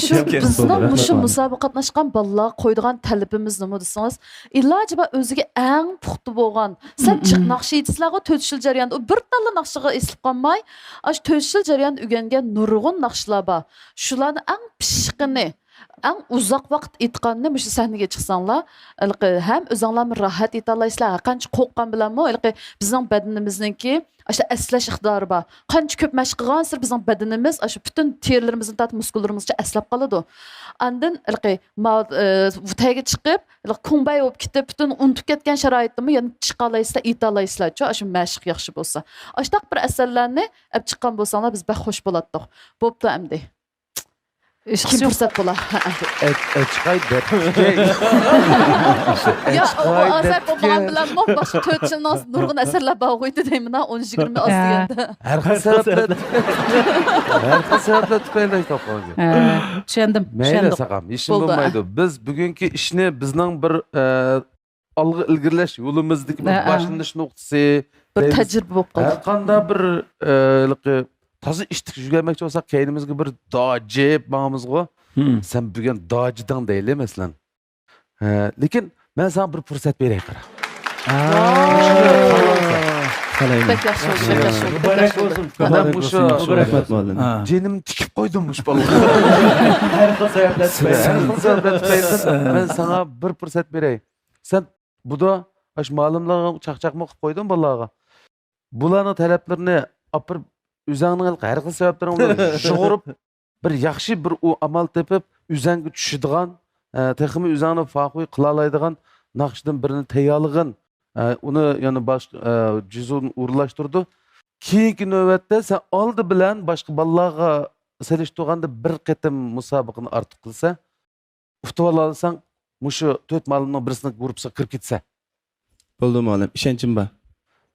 شۇ بىزنىڭ مۇشۇ مۇسابىقىگە قاتناشقان بالىلارغا قويىدىغان تەلىپىمىز نېمە دېسىڭىز، ئىلاجى بار ئۆزىگە ئەڭ پۇختا بولغان، سەل جىق ناخشا ئېيتىسىلەرغۇ تۆت يىل جەريانىدا، ئۇ بىر تاللا ناخشىغا ئېسىلىپ قالماي، ئاشۇ تۆت يىل جەريانىدا ئۆگەنگەن نۇرغۇن ناخشىلار بار. شۇلارنى ئەڭ پىششىقىنى، ئەڭ ئۇزاق ۋاقىت ئېيتقاننى مۇشۇ سەھنىگە چىقساڭلار، ھېلىقى ھەم ئۆزۈڭلارمۇ راھەت ئېيتالايسىلەر، ھەرقانچە قورققان بىلەنمۇ ھېلىقى بىزنىڭ بەدىنىمىزنىڭكى ئاشۇ ئەسلەش ئىقتىدارى بار. قانچە كۆپ مەشىق قىلغانسېرى بىزنىڭ بەدىنىمىز ئاشۇ پۈتۈن تېرىلىرىمىزدىن تارتىپ مۇسكۇللىرىمىزغىچە ئەسلەپ قالىدۇ. ئاندىن ھېلىقى ما-، ئە، ۋۇتەيگە چىقىپ، ھېلىقى كۇڭبەي بولۇپ كېتىپ، پۈتۈن ئۇنتۇپ كەتكەن شارائىتتىمۇ يەنە چىقالايسىلەر، ئېيتالايسىلەرچۇ، ئاشۇ مەشىق ياخشى بولسا. ئاشۇنداق بىر ئەسەرلەرنى ئەپ چىققان بولساڭلار، بىز بەك خوش بولاتتۇق. بوپتۇ ئەمدى. كېيىن پۇرسەت بولا. ئەچ-، ئەچقاي دەپ. يا، ئۇ ئەچقاي ئازايىپ دەپ بولمىغان بىلەنمۇ باشقا تۆت يىلنىڭ نۇرغۇن ئەسەرلەر بارغۇيتى دەيمەن، ئون يىگىرمە ئاز ھە. دېگەندە. ھەر خىل سەۋەبلەر، ھەر خىل سەۋەبلەر تۈپەيلى ئېيتىپ قالغان. ھە، چۈشەندىم، مەيلى، چۈشەندىم. ساقام، ھېچنېمە بولدى. بولمايدۇ. بىز بۈگۈنكى ئىشنى بىزنىڭ بىر، ئە، ئالغا ئىلگىرىلەش يولىمىزدىكى بىر ھە، ھە. باشلىنىش نۇقتىسى بىر دەيمىز. تەجرىبە بولۇپ قالدى. ھەر قانداق بىر، ئە، ھېلىقى تازا ئىشتىك يۈگۈرمەكچى بولساق، كەينىمىزگە بىر داجىپ ماڭىمىزغۇ. ھىم. سەن بۈگۈن داجىدىڭ دەيلى، مەسىلەن. ھە، لېكىن مەن ساڭا بىر پۇرسەت بېرەي، قارا. ھە. قالايمەن. بەك ياخشى بولدى، بەك ياخشى بولدى، بەك ياخشى بولدى. مۇبارەك بولسۇن. مانا مۇشۇ رەھمەت، مۇئەللىم. ھە. جېنىمنى تىكىپ قويدۇم مۇشۇ بالىغا. ھەر خىل سەۋەبلەر تۈپەيلى. ھەر خىل سەۋەبلەر تۈپەيلى. مەن ساڭا بىر پۇرسەت بېرەي. سەن بۇدا ئاشۇ مالىملارغا چاقچاقمۇ قىلىپ قويدۇڭ بالىلارغا. بۇلارنىڭ تەلەپلىرىنى ئاپىرىپ، ئۆزەڭنىڭ ھەر خىل سەۋەبلىرىڭ بىلەن يۇغۇرۇپ، بىر ياخشى بىر ئۇ ئامال تېپىپ، ئۆزەڭگە چۈشىدىغان، ئە، تېخىمۇ ئۆزەڭنى فاخۇي قىلالايدىغان ناخشىدىن بىرنى تەييارلىغىن. ئە، ئۇنى يەنە باشقا، ئە، جۈزۇن ئورۇنلاشتۇرىدۇ. كېيىنكى نۆۋەتتە سەن ئالدى بىلەن باشقا بالىلارغا سېلىشتۇرغاندا بىر قېتىم مۇسابىقىنى ئارتۇق قىلسا، ئۇتۇۋالالىساڭ، مۇشۇ تۆت مالىمنىڭ بىرسىنىڭ گۇرۇپپىسىغا كىرىپ كېتىسەن. بولدى، مۇئەللىم، ئىشەنچىم بار.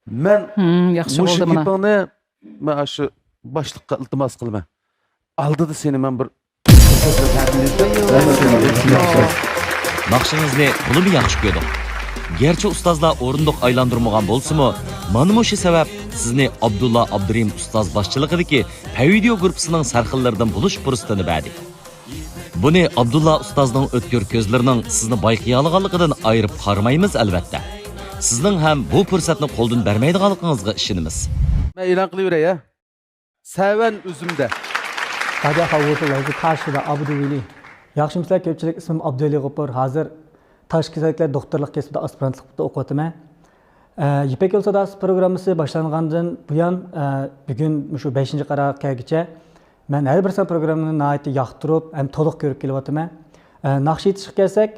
مەن مۇشۇ گېپىڭنى مەن ئاشۇ باشلىققا ئىلتىماس قىلىمەن. ئالدىدا سېنى مەن بىر ناخشىڭىزنى تولىمۇ ياخشى كۆردۇق. گەرچە ئۇستازلار ئورۇندۇق ئايلاندۇرمىغان بولسىمۇ، مانا مۇشۇ سەۋەب سىزنى ئابدۇللا ئابدۇرېھىم ئۇستاز باشچىلىقىدىكى پەيۋىدېئو گۇرۇپپىسىنىڭ سەرخىللىرىدىن بولۇش پۇرسىتىنى بەردى. بۇنى ئابدۇللا ئۇستازنىڭ ئۆتكۈر كۆزلىرىنىڭ سىزنى بايقىيالىغانلىقىدىن ئايرىپ قارىمايمىز، ئەلۋەتتە. سىزنىڭ ھەم بۇ پۇرسەتنى قولدىن بەرمەيدىغانلىقىڭىزغا ئىشىنىمىز. مەن ئېلان قىلىۋېرەي، ھە؟ سەۋەن ئۆزۈمدە. 大家好，我是来自喀什的阿布杜维利。ياخشىمۇسىلەر؟ كۆپچىلىك، ئىسمىم ئابدۇۋەلى غوپۇر. ھازىر تاش كېسەكلەر دوختۇرلۇق كەسپىدە ئاسپىرانتلىقتا ئوقۇۋاتىمەن. ئە، يىپەك يولى ساداسى پروگراممىسى باشلانغاندىن بۇيان، ئە، بۈگۈن مۇشۇ بەشىنچى قارارغا كەلگۈچە مەن ھەر بىر سان پروگراممىنى ناھايىتى ياقتۇرۇپ ھەم تولۇق كۆرۈپ كېلىۋاتىمەن. ئە، ناخشا ئېيتىشقا كەلسەك،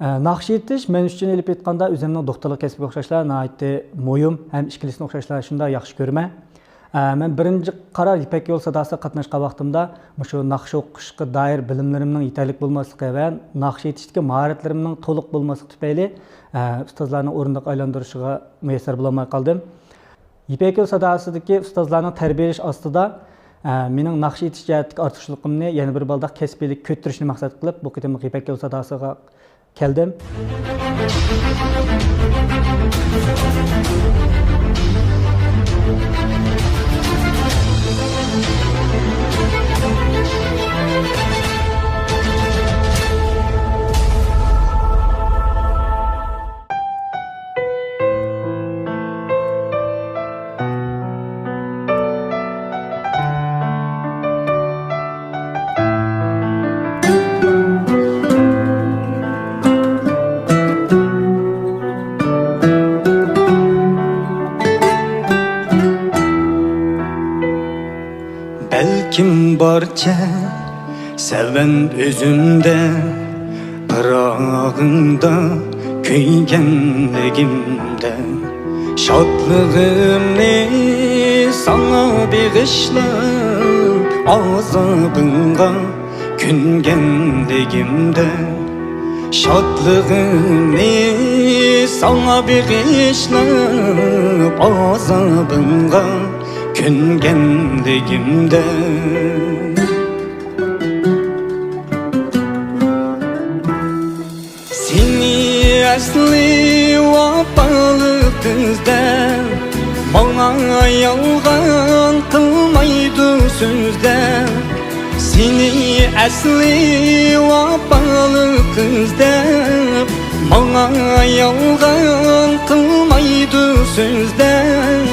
ئە، ناخشا ئېيتىش مەن ئۈچۈن ئېلىپ ئېيتقاندا ئۆزۈمنىڭ دوختۇرلۇق كەسپىگە ئوخشاشلا ناھايىتى مۇھىم ھەم ئىككىلىسىنى ئوخشاشلا شۇنداق ياخشى كۆرىمەن. ئە، مەن بىرىنچى قارار يىپەك يولى ساداسىغا قاتناشقان ۋاقتىمدا مۇشۇ ناخشا ئوقۇشقا دائىر بىلىملىرىمنىڭ يېتەرلىك بولماسلىقى ۋە ناخشا ئېيتىشتىكى ماھارەتلىرىمنىڭ تولۇق بولماسلىقى تۈپەيلى، ئە، ئۇستازلارنىڭ ئورۇندۇق ئايلاندۇرۇشىغا مۇيەسسەر بولالماي قالدىم. يىپەك يولى ساداسىدىكى ئۇستازلارنىڭ تەربىيەلىشى ئاستىدا، ئە، مېنىڭ ناخشا ئېيتىش جەھەتتىكى ئارتۇقچىلىقىمنى يەنە بىر بالداق كەسپىيلىك كۆتۈرۈشنى مەقسەت قىلىپ، بۇ قېتىملىق يىپەك يولى ساداسىغا كەلدىم. بەلكىم بارچە سەۋەن ئۆزۈمدە، پىراغىڭدا كۆيگەنلىكىمدە، شادلىقىمنى ساڭا بېغىشلاپ، ئازابىڭغا كۆنگەنلىكىمدە، شادلىقىمنى ساڭا بېغىشلاپ، ئازابىڭغا كۆنگەنلىكىمدە. سېنى ئەسلى ۋاپالىق قىز دەپ، ماڭا يالغان قىلمايدۇ سۆزلەپ. سېنى ئەسلى ۋاپالىق قىز دەپ، ماڭا يالغان قىلمايدۇ سۆزلەپ.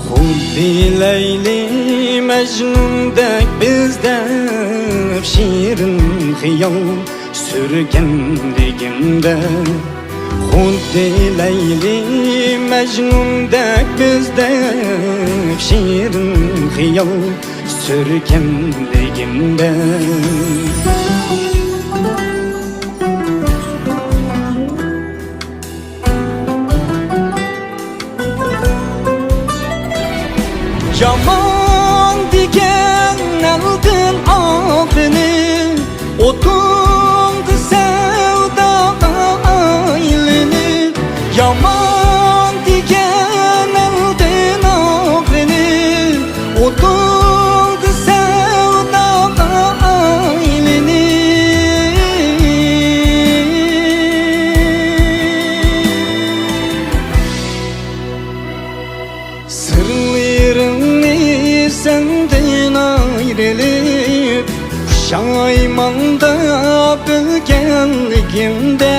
خۇددى لەيلى مەجنۇندەك بىز دەپ شېرىن خىيال سۈرگەنلىكىمدە، خۇددى لەيلى مەجنۇندەك بىز دەپ شېرىن خىيال سۈرگەنلىكىمدە. يامان دېگەن ئەلدىن ئاغرىنىپ، ئوتۇڭدا سەۋداغا ئايلىنىپ. يامان دېگەن ئەلدىن ئاغرىنىپ، ئوتۇڭدا سەۋداغا ئايلىنىپ. سىرلىرىڭنى سەندىن ئايرىلىپ، پۇشايماندا بىلگەنلىكىمدە.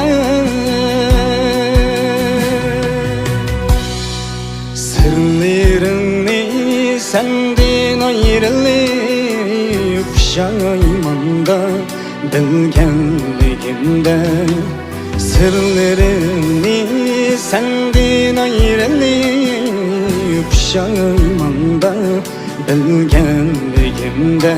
سىرلىرىڭنى سەندىن ئايرىلىپ، پۇشايماندا بىلگەنلىكىمدە. سىرلىرىمنى سەندىن ئايرىلىپ، پۇشايماندا بىلگەنلىكىمدە.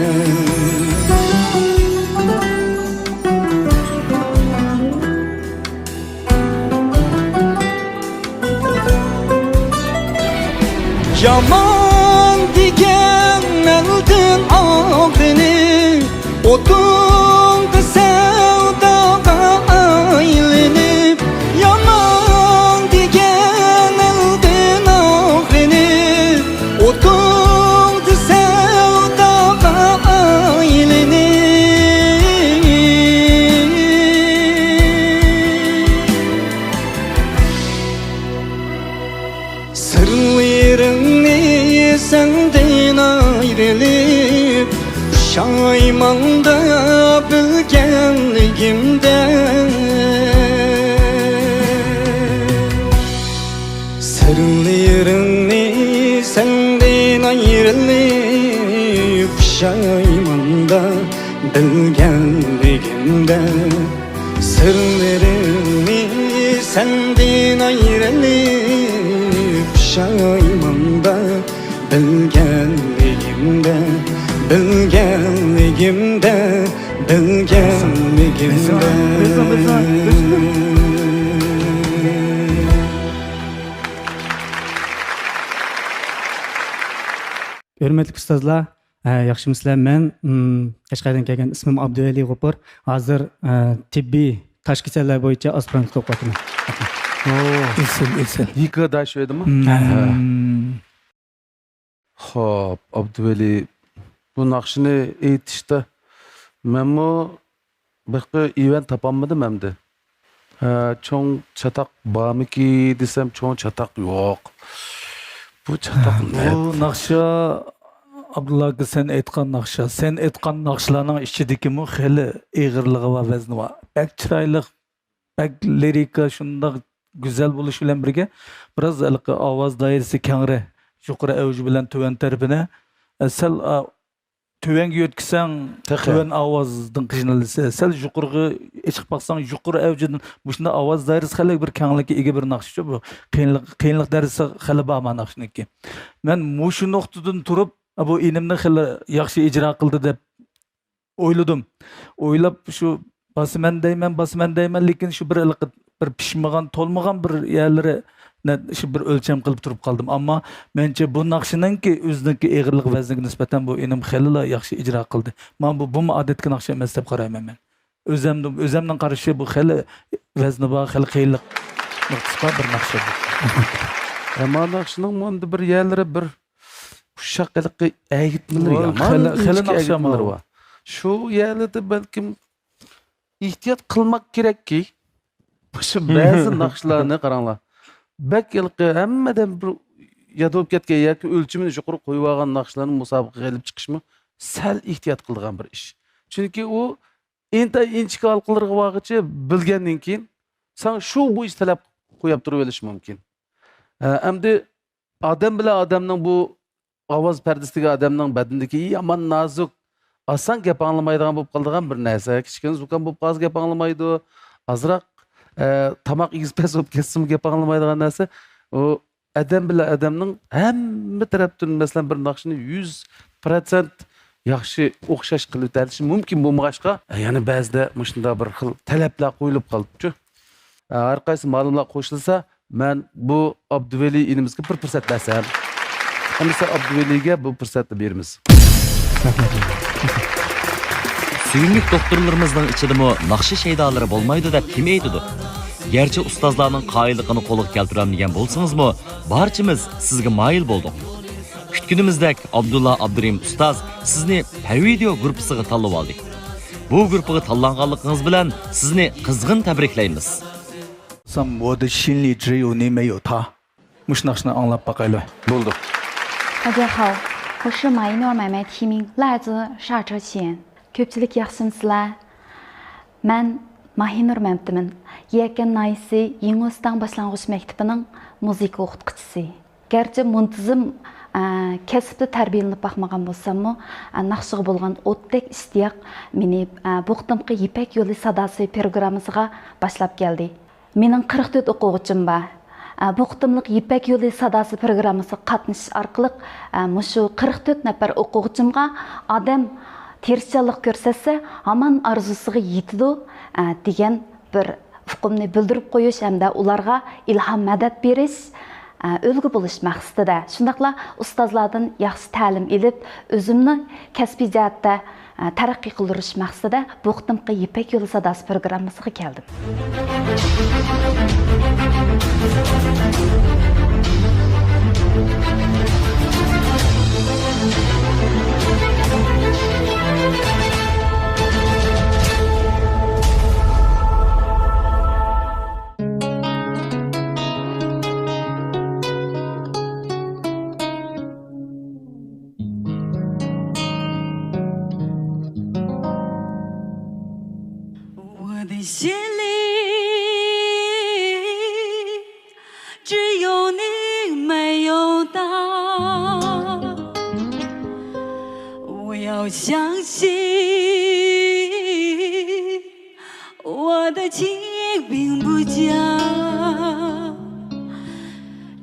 يامان دېگەن ئەلدىن ئاغرىنىپ، ئوتۇڭدا سەۋداغا ئايلىنىپ. يامان دېگەن ئەلدىن ئاغرىنىپ، ئوتۇڭدا سەۋداغا ئايلىنىپ. سىرلىرىڭنى سەندىن ئايرىلىپ، پۇشايماندا بىلگەنلىكىمدە. سىرلىرىڭنى سەندىن ياشايمەندە بىلگەنلىكىمدە، سىرلىرىمنى سەندىن ئايرىلىپ، پۇشايماندا بىلگەنلىكىمدە، بىلگەنلىكىمدە، بىلگەنلىكىمدە. ھۆرمەتلىك ئۇستازلار، ھە، ياخشىمۇسىلەر؟ مەن، ئىم، قەشقەردىن كەلگەن، ئىسمىم ئابدۇۋەلى غوپۇر. ھازىر، ئە، تېببىي تاش كېسەللەر بويىچە ئاسپىرانتلىق ئوقۇۋاتىمەن. ئوو. ئېسىل، ئېسىل. يېكا داش ئۆيدىمۇ؟ مم. ھە. خوپ، ئابدۇۋەلى، بۇ ناخشىنى ئېيتىشتا مەنمۇ بېقى ئىۋەن تاپالمىدىم ئەمدى. ھە، چوڭ چاتاق بارمىكى دېسەم، چوڭ چاتاق يوق. بۇ چاتاق ھە، نەدە؟ بۇ ناخشا، ئابدۇللا ئاكا، سەن ئېيتقان ناخشا، سەن ئېيتقان ناخشىلارنىڭ ئىچىدىكىمۇ خېلى ئېغىرلىقى بار، ۋەزنى بار. بەك چىرايلىق، بەك لىرىكا شۇنداق گۈزەل بولۇش بىلەن بىرگە، بىراز ھېلىقى ئاۋاز دائىرىسى كەڭرى، يۇقىرى ئەۋجى بىلەن تۆۋەن تەرىپىنى، ئە، سەل، ئا، تۆۋەنگە يۆتكىسەڭ، تېخى. تۆۋەن ئاۋازدىن قىينىلىسەن. سەل يۇقىرىغا ئېچىپ باقساڭ، يۇقىرى ئەۋجىدىن مۇشۇنداق ئاۋاز دائىرىسى خېلى بىر كەڭلىككە ئىگە بىر ناخشىچۇ بۇ. قىيىنلىق، قىيىنلىق دەرىجىسى خېلى بار ما ناخشىنىڭكى. مەن مۇشۇ نۇقتىدىن تۇرۇپ، بۇ ئىنىمنى خېلى ياخشى ئىجرا قىلدى دەپ ئويلىدىم. ئويلاپ شۇ باسىمەن دەيمەن، باسىمەن دەيمەن، لېكىن شۇ بىر ھېلىقى بىر پىشمىغان، تولمىغان بىر يەرلىرى نە-، شۇ بىر ئۆلچەم قىلىپ تۇرۇپ قالدىم. ئەمما مەنچە بۇ ناخشىنىڭكى ئۆزىنىڭكى ئېغىرلىق ۋەزنىگە نىسبەتەن بۇ ئىنىم خېلىلا ياخشى ئىجرا قىلدى. مانا بۇ، بۇمۇ ئادەتتىكى ناخشا ئەمەس دەپ قارايمەن مەن. ئۆزەمنىڭ، ئۆزەمنىڭ قارىشى بۇ خېلى ۋەزنى بار، خېلى قىيىنلىق نۇقتىسى بار بىر ناخشا بۇ. ئەمما ناخشىنىڭ مۇندا بىر يەرلىرى بىر ئۇششاق ھېلىقى ئەگىتمىلىرى ۋاي، يامان، خېلى، خېلى ئىنچىكە ناخشا ئەگىتمىلىرى بار. شۇ يەرلەردە بەلكىم ئېھتىيات قىلماق كېرەككى. مۇشۇ بەزى ناخشىلارنى قاراڭلار. بەك ھېلىقى ھەممىدىن بىر ياد بولۇپ كەتكەن ياكى ئۆلچىمىنى يۇقىرى قويۇۋالغان ناخشىلارنى مۇسابىقىگە ئېلىپ چىقىشمۇ سەل ئېھتىيات قىلىدىغان بىر ئىش. چۈنكى ئۇ ئىنتايىن ئىنچىكە ھالقىلىرىغا بارغىچە بىلگەندىن كېيىن ساڭا شۇ بويىچە تەلەپ قويۇپ تۇرۇۋېلىشى مۇمكىن. ئە، ئەمدى ئادەم بىلەن ئادەمنىڭ بۇ ئاۋاز پەردىسىدىكى ئادەمنىڭ بەدىنىدىكى يامان نازۇك، ئاسان گەپ ئاڭلىمايدىغان بولۇپ قالىدىغان بىر نەرسە. كىچىككىنە زۇكام بولۇپ قالسا گەپ ئاڭلىمايدۇ. ئازراق، ئە، تاماق ئېگىز پەس بولۇپ كەتسىمۇ گەپ ئاڭلىمايدىغان نەرسە. ئۇ ئادەم بىلەن ئادەمنىڭ ھەممە تەرەپتىن، مەسىلەن، بىر ناخشىنى يۈز پىروتسەنت ياخشى ئوخشاش قىلىۋېتەلىشى مۇمكىن بولمىغاچقا، يەنە بەزىدە مۇشۇنداق بىر خىل تەلەپلەر قويۇلۇپ قالىدۇچۇ. ھەر قايسى مۇئەللىملەر قوشۇلسا، مەن بۇ ئابدۇۋەلى ئىنىمىزگە بىر پۇرسەت بەرسەم. ئەمىسە ئابدۇۋەلىگە بۇ پۇرسەتنى بېرىمىز. سۆيۈملۈك دوختۇرلىرىمىزنىڭ ئىچىدىمۇ ناخشا شەيدالىرى بولمايدۇ دەپ كىم ئېيتىدۇ؟ گەرچە ئۇستازلارنىڭ قايىللىقىنى قولغا كەلتۈرەلمىگەن بولسىڭىزمۇ، بارچىمىز سىزگە مايىل بولدۇق. كۈتكىنىمىزدەك، ئابدۇللا ئابدۇرېھىم ئۇستاز سىزنى پەۋىدېئو گۇرۇپپىسىغا تاللىۋالدى. بۇ گۇرۇپپىغا تاللانغانلىقىڭىز بىلەن سىزنى قىزغىن تەبرىكلەيمىز. 我的心里只有你没有他. مۇشۇ ناخشىنى ئاڭلاپ باقايلى. بولدى. 大家好，我是马一诺，买卖提名，来自刹车县。 كۆپچىلىك ياخشىمۇسىلەر؟ مەن ماھىنۇر مەمتىمىن. يەكەن ناھىيەسى يېڭىئۆستەڭ باشلانغۇچ مەكتىپىنىڭ مۇزىكا ئوقۇتقۇچىسى. گەرچە مۇنتىزىم، ئە، كەسىپتە تەربىيەلىنىپ باقمىغان بولساممۇ، ئە، ناخشىغا بولغان ئوتتەك ئىشتىياق مېنى، ئە، بۇ قېتىمقى يىپەك يولى ساداسى پروگراممىسىغا باشلاپ كەلدى. مېنىڭ قىرىق تۆت ئوقۇغۇچىم بار. ئە، بۇ قېتىملىق يىپەك يولى ساداسى پروگراممىسىغا قاتنىشىش ئارقىلىق، ئە، مۇشۇ قىرىق تۆت نەپەر ئوقۇغۇچىمغا ئادەم تىرىشچانلىق كۆرسەتسە، ھامان ئارزۇسىغا يېتىدۇ، ئە، دېگەن بىر ئۇقۇمنى بىلدۈرۈپ قويۇش ھەمدە ئۇلارغا ئىلھام، مەدەت بېرىش، ئە، ئۈلگە بولۇش مەقسىتىدە، شۇنداقلا ئۇستازلاردىن ياخشى تەلىم ئېلىپ، ئۆزۈمنى كەسپىي جەھەتتە، ئە، تەرەققىي قىلدۇرۇش مەقسىتىدە بۇ قېتىمقى يىپەك يولى ساداسى پروگراممىسىغا كەلدىم. 我的心里只有你没有他。我要我相信我的情并不假，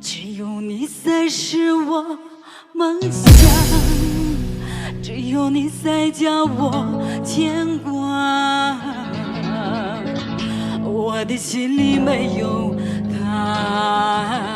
只有你才是我梦想，只有你才叫我牵挂。我的心里没有他。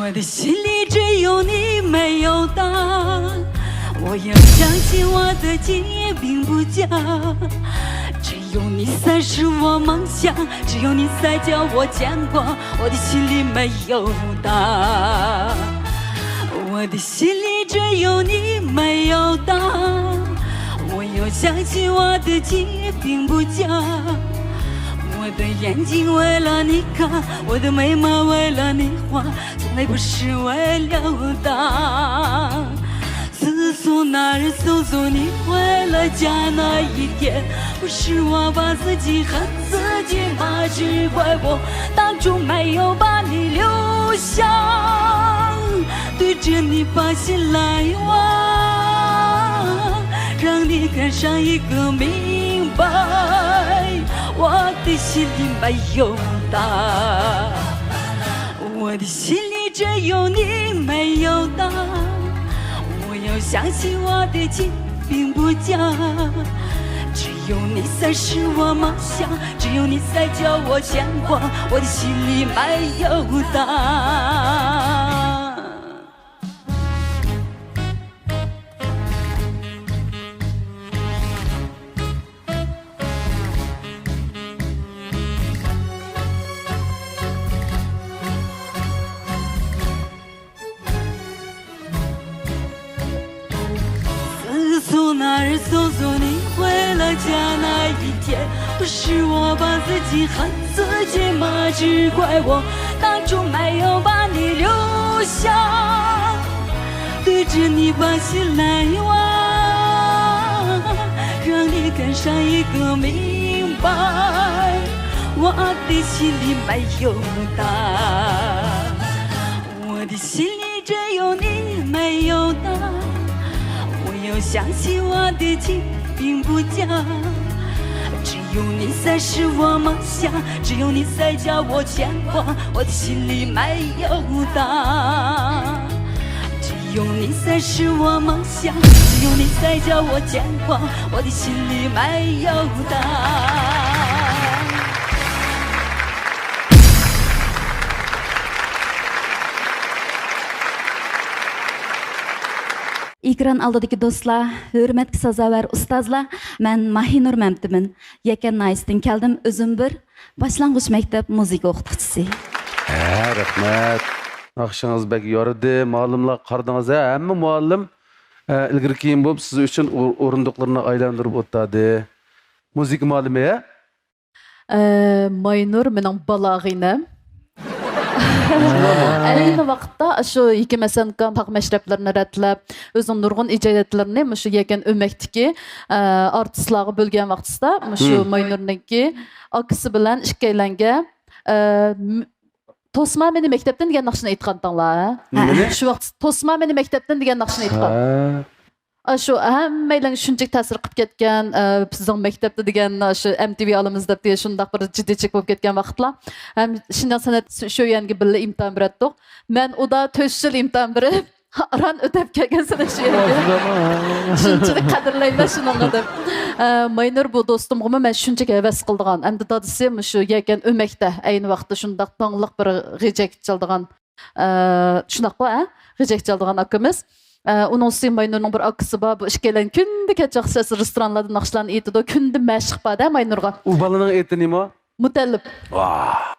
我的心里只有你没有他，我要相信我的情也并不假，只有你才是我梦想，只有你才叫我牵挂，我的心里没有他，我的心里只有你没有他，我要相信我的情也并不假，我的眼睛为了你看，我的眉毛为了你画， 从来不是为了他。自从那日送走你回了家那一天，不是我把自己恨自己吗？只怪我当初没有把你留下，对着你把心来挖，让你看上一个明白，我的心里没有他。 我的心里只有你没有他，我要相信我的情并不假，只有你才是我梦想，只有你才叫我牵挂，我的心里没有他。 自从那日送走你回了家那一天，不是我把自己恨自己吗？只怪我当初没有把你留下，对着你把心来挖，让你看上一个明白，我的心里没有他。 我的心里只有你没有他，我要相信我的情并不假，只有你才是我梦想，只有你才叫我牵挂，我的心里没有他，只有你才是我梦想，只有你才叫我牵挂，我的心里没有他。 ئېكران ئالدىدىكى دوستلار، ھۆرمەتكە سازاۋەر ئۇستازلار، مەن ماھىنۇر مەمتىمىن. يەكەن ناھىيەسىدىن كەلدىم، ئۆزۈم بىر باشلانغۇچ مەكتەپ مۇزىكا ئوقۇتقۇچىسى. ھە، رەھمەت. ناخشىڭىز بەك يارىدى. مۇئەللىملار قارىدىڭىز، ھە؟ ھەممە مۇئەللىم، ئە، ئىلگىرى كېيىن بولۇپ سىز ئۈچۈن ئور-، ئورۇندۇقلىرىنى ئايلاندۇرۇپ ئولتۇردى. مۇزىكا مۇئەللىمى، ھە؟ ئە، ماينۇر مېنىڭ بالا ئاغىنەم. ئەينى ۋاقىتتا شۇ ھېكىم ھەسەنكام تاغ مەشرەپلىرىنى رەتلەپ، ئۆزىنىڭ نۇرغۇن ئىجادىيەتلىرىنى مۇشۇ يەكەن ئۆمەكتىكى، ئە، ئارتىسلارغا بۆلگەن ۋاقتىسىدا، مۇشۇ ماينۇرنىڭكى ئاكىسى بىلەن ئىككىيلەنگە، ئە، م-، توسما مېنى مەكتەپتىن دېگەن ناخشىنى ئېيتقانتىڭلار، ھە؟ نېمىنى؟ شۇ ۋاقىت توسما مېنى مەكتەپتىن دېگەن ناخشىنى ئېيتقان. ھە. ئاشۇ ھەممەيلەنگە شۇنچىلىك تەسىر قىلىپ كەتكەن، ئە، بىزنىڭ مەكتەپتە دېگەن، ئاشۇ ئەم تى ۋى ئالىمىز دەپ دېگەن شۇنداق بىر جىددىيچىلىك بولۇپ كەتكەن ۋاقىتلار. ھەم شىنجاڭ سەنئەت شۆيۈەنگە بىللە ئىمتىھان بېرەتتۇق. مەن ئۇدا تۆت يىل ئىمتىھان بېرىپ، ئاران ئۆتەپ كەلگەن سەنئەت شۆيەنگە. شۇنچىلىك قەدىرلەيمەن شۇنىڭغا دەپ. ئە، ماينۇر بۇ دوستۇمغىمۇ مەن شۇنچىلىك ھەۋەس قىلىدىغان. ئەمدى دادىسى مۇشۇ يەكەن ئۆمەكتە ئەينى ۋاقىتتا شۇنداق داڭلىق بىر غېجەك چالىدىغان ئە، شۇنداققۇ، ھە؟ غېجەك چالىدىغان ئاكىمىز. ئە، ئۇنىڭ ئۈستىگە ماينۇرنىڭ بىر ئاكىسى بار. بۇ ئىككىيلەن كۈندە كەچ ۋاقتىسى رېستورانلاردا ناخشىلارنى ئېيتىدۇ. كۈندە مەشىق بار-دە ماينۇرغا. ئۇ بالىنىڭ ئېتى نېمە؟ مۇتەللىپ. ۋاھ.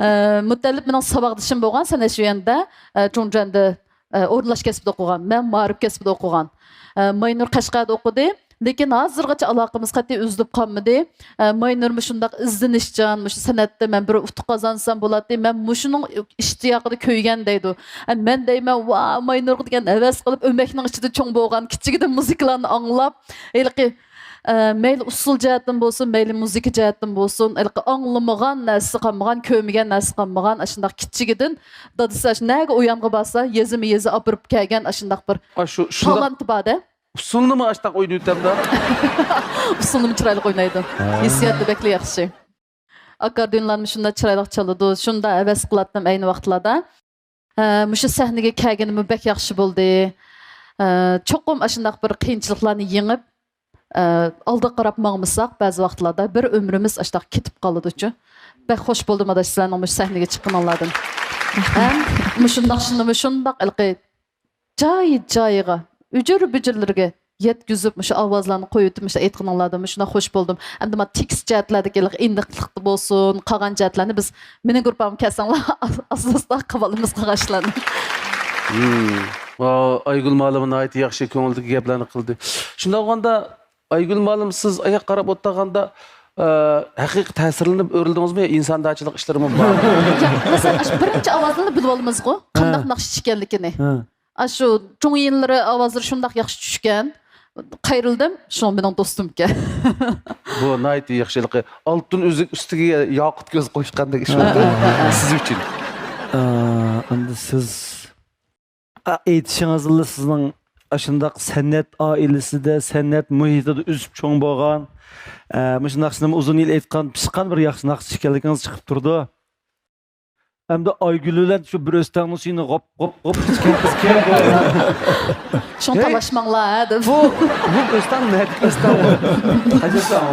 ئە، مۇتەللىپ مېنىڭ ساۋاقدىشىم بولغان سەنئەت شۆيەندە، ئە، چۇڭجۈەندە، ئە، ئورۇنلاش كەسپىدە ئوقۇغان. مەن مائارىپ كەسپىدە ئوقۇغان. ئە، ماينۇر قەشقەردە ئوقۇدى. لېكىن ھازىرغىچە ئالاقىمىز قەتئىي ئۈزۈلۈپ قالمىدى. ئە، ماينۇر مۇشۇنداق ئىزدىنىشچان، مۇشۇ سەنئەتتە مەن بىر ئۇتۇق قازانسام بولاتتى، مەن مۇشۇنىڭ ئىشتىياقىدا كۆيگەن دەيدۇ. ئە، مەن دەيمەن، ۋا، ماينۇرغا دېگەن ھەۋەس قىلىپ، ئۆمەكنىڭ ئىچىدە چوڭ بولغان، كىچىكىدىن مۇزىكىلارنى ئاڭلاپ، ھېلىقى، ئە، مەيلى ئۇسسۇل جەھەتتىن بولسۇن، مەيلى مۇزىكا جەھەتتىن بولسۇن، ھېلىقى ئاڭلىمىغان نەرسىسى قالمىغان، كۆرمىگەن نەرسىسى قالمىغان، ئاشۇنداق كىچىكىدىن دادىسى ئاشۇ نەگە ئۇيانغا بارسا، يېزىمۇ يېزا ئاپىرىپ كەلگەن ئاشۇنداق بىر ئاشۇ شۇنداق تالانتى بار-دە. ئۇسسۇلنىمۇ ئاشتاق ئوينىۋېتەمدۇ؟ ئۇسسۇلنىمۇ چىرايلىق ئوينايدۇ. ھە. ھېسسىياتى بەكلا ياخشى. ئاكاردىيونلارنى شۇنداق چىرايلىق چالىدۇ. شۇنداق ھەۋەس قىلاتتىم ئەينى ۋاقىتلاردا. ھە، مۇشۇ سەھنىگە كەلگىنىمۇ بەك ياخشى بولدى. ھە، چوقۇم ئاشۇنداق بىر قىيىنچىلىقلارنى يېڭىپ، ئە، ئالدىغا قاراپ ماڭمىساق، بەزى ۋاقىتلاردا بىر ئۆمرىمىز ئاشتاق كېتىپ قالىدۇچۇ. بەك خوش بولدۇم، ئاداش، سىلەرنىڭ مۇشۇ سەھنىگە چىققىنىڭلاردىن. ھەم مۇشۇنداق، شۇنداق، مۇشۇنداق ھېلىقى جاي-جايىغا، ئۈجۈر-بۈجۈرلىرىگە يەتكۈزۈپ، مۇشۇ ئاۋازلارنى قويۇۋېتىپ، مۇشۇ ئېيتقىنىڭلاردىن مۇشۇنداق خوش بولدۇم. ئەمدى مانا تېكىست جەھەتلەردىكى ھېلىقى ئىناقلىقتا بولسۇن، قالغان جەھەتلەرنى بىز مېنىڭ گۇرۇپپامغا كەلسەڭلار، ئاستا-ئاستا قىلىۋالىمىز قالغان ئىشلارنى. ھىم. ئا، ئايگۈل مۇئەللىمە ناھايىتى ياخشى، كۆڭۈلدىكى گەپلەرنى قىلدى. شۇنداق بولغاندا، ئايگۈل مۇئەللىم، سىز ئاياققا قاراپ ئولتۇرغاندا، ئە، ھەقىقىي تەسىرلىنىپ ئۆرۈلدىڭىزمۇ يا ئىنساندارچىلىق ئىشلىرىمۇ بار؟ ياق، مەسىلەن، ئاشۇ بىرىنچى ئاۋازدىنلا بىلىۋالىمىزغۇ، قانداق ھە. ناخشىچى ئىكەنلىكىنى. ھە. ئاشۇ چوڭ يىللىرى ئاۋازلىرى شۇنداق ياخشى چۈشكەن. قايرىلدىم، شۇ مېنىڭ دوستۇمكەن. بۇ ناھايىتى ياخشى، ھېلىقى ئالتۇن ئۈزۈك ئۈستىگە ياقۇت كۆز قوشقاندەك ئىش بولدى. ھە، ھە، ھە. سىز ئۈچۈن. ئە، ئەمدى سىز ئېيتىشىڭىزلا سىزنىڭ ئاشۇنداق سەنئەت ئائىلىسىدە، سەنئەت مۇھىتىدا ئۆسۈپ چوڭ بولغان، ئە، مۇشۇ ناخشىنىمۇ ئۇزۇن يىل ئېيتقان، پىشقان بىر ياخشى ناخشىچى ئىكەنلىكىڭىز چىقىپ تۇرىدۇ. ئەمدى ئايگۈل بىلەن شۇ بىر ئۆستەڭنىڭ سۈيىنى غوپ، غوپ، غوپ ئىچكەن قىز كىم؟ شۇڭا ھەي، تالاشماڭلار، ھە، دەپ. بۇ، بۇ ئۆستەڭ نەدىكى ئۆستەڭ؟ قايسى ئۆستەڭ؟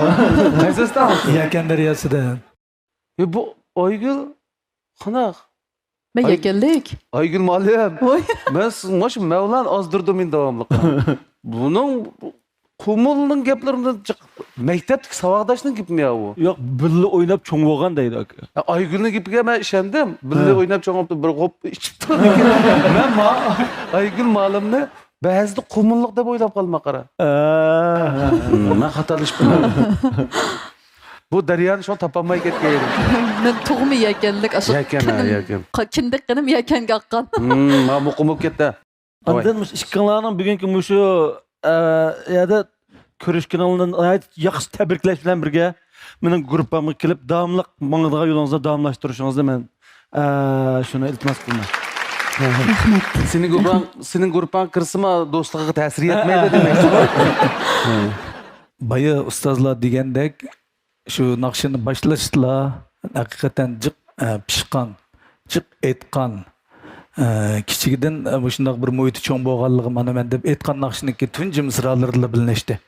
قايسى ئۆستەڭ؟ يەكەن دەرياسىدا. ئى، بۇ ئايگۈل قانداق؟ مەن ئاي-، يەكەنلىك. ئايگۈل مۇئەللىم. ۋاي. مەن سىز-، مانا شۇ مەۋلان ئازدۇردۇم مېنى داۋاملىق. بۇنىڭ قۇمۇلنىڭ گەپلىرىدىن جىق، مەكتەپتىكى ساۋاقداشنىڭ گېپىمۇ يا ئۇ؟ ياق، بىللە ئويناپ چوڭ بولغان دەيدۇ ئاكا. يا، ئايگۈلنىڭ گېپىگە مەن ئىشەندىم. بىللە ھە. ئويناپ چوڭ بولۇپتۇ، بىر غوپ ئىچىپتۇ. لېكىن مەن ما-، ئايگۈل مۇئەللىمنى بەزىدە قۇمۇللۇق دەپ ئويلاپ قالىمەن، قارا. ئە. ھىم، مەن خاتالىشىپتىمەن. بۇ دەريانى شۇڭا تاپالماي كەتكەن. مەن تۇغما يەكەنلىك، ئاشۇ يەكەن، ھە، قېنىم، يەكەن. قا-، كىندىك قېنىم يەكەنگە ئاققان. ھىم، ما مۇقىم بولۇپ كەتتى. ئاندىن مۇشۇ ئىككىڭلارنىڭ بۈگۈنكى مۇشۇ، ئە، يەردە كۆرۈشكىنىڭلارنى ناھايىتى ياخشى تەبرىكلەش بىلەن بىرگە، مېنىڭ گۇرۇپپامغا كېلىپ، داۋاملىق ماڭىدىغان يولىڭىزنى داۋاملاشتۇرۇشىڭىزنى مەن، ئە، شۇنى ئىلتىماس قىلىمەن. رەھمەت. سېنىڭ گۇرۇپپاڭ، سېنىڭ گۇرۇپپاڭ كىرسىمۇ دوستلۇقىغا تەسىر يەتمەيدۇ دېمەكچى. بايا ئۇستازلار دېگەندەك، شۇ ناخشىنى باشلاشتىلا، ھەقىقەتەن جىق، ئە، پىشقان، جىق ئېيتقان، ئە، كىچىكىدىن، ئە، مۇشۇنداق بىر مۇھىتى چوڭ بولغانلىقى مانا مەن دەپ ئېيتقان ناخشىنىڭكى تۇنجى مىسرالىرىلا بىلىنىشتى.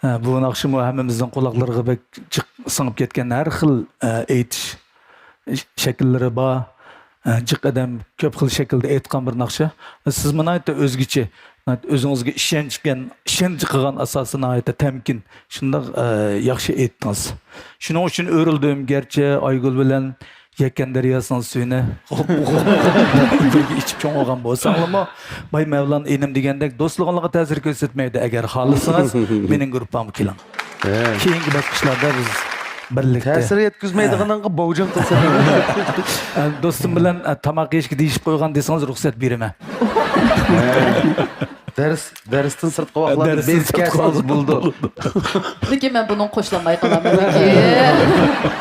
ئە، بۇ ناخشىمۇ ھەممىمىزنىڭ قۇلاقلىرىغا بەك جىق سىڭىپ كەتكەن ھەر خىل، ئە، ئېيتىش شەكىللىرى بار. ئە، جىق ئادەم كۆپ خىل شەكىلدە ئېيتقان بىر ناخشا. سىزمۇ ناھايىتى ئۆزگىچە، ناھايىتى ئۆزىڭىزگە ئىشەنچ بىلەن، ئىشەنچ قىلغان ئاساستا ناھايىتى تەمكىن، شۇنداق، ئە، ياخشى ئېيتتىڭىز. شۇنىڭ ئۈچۈن ئۆرۈلدۈم، گەرچە ئايگۈل بىلەن يەكەن دەرياسىنىڭ سۈيىنى بىرگە ئىچىپ چوڭ بولغان بولساڭلارمۇ، باي مەۋلان ئىنىم دېگەندەك، دوستلۇقۇڭلارغا تەسىر كۆرسەتمەيدۇ. ئەگەر خالىسىڭىز، مېنىڭ گۇرۇپپامغا كېلىڭ. ھە. كېيىنكى باسقۇچلاردا بىز بىرلىكتە. تەسىر يەتكۈزمەيدىغىنىڭغا باۋجان قىلسا. ئە، دوستۇم بىلەن، ئە، تاماق يېيىشكە دېيىشىپ قويغان دېسىڭىز، رۇخسەت بېرىمەن. دەرس، دەرستىن سىرتقى ۋاقىتلاردا دەرستىن بېزىپ سىرتقى كەلسىڭىز ۋاقىت بولىدۇ. لېكىن مەن بۇنىڭغا قوشۇلالماي قالىمەن.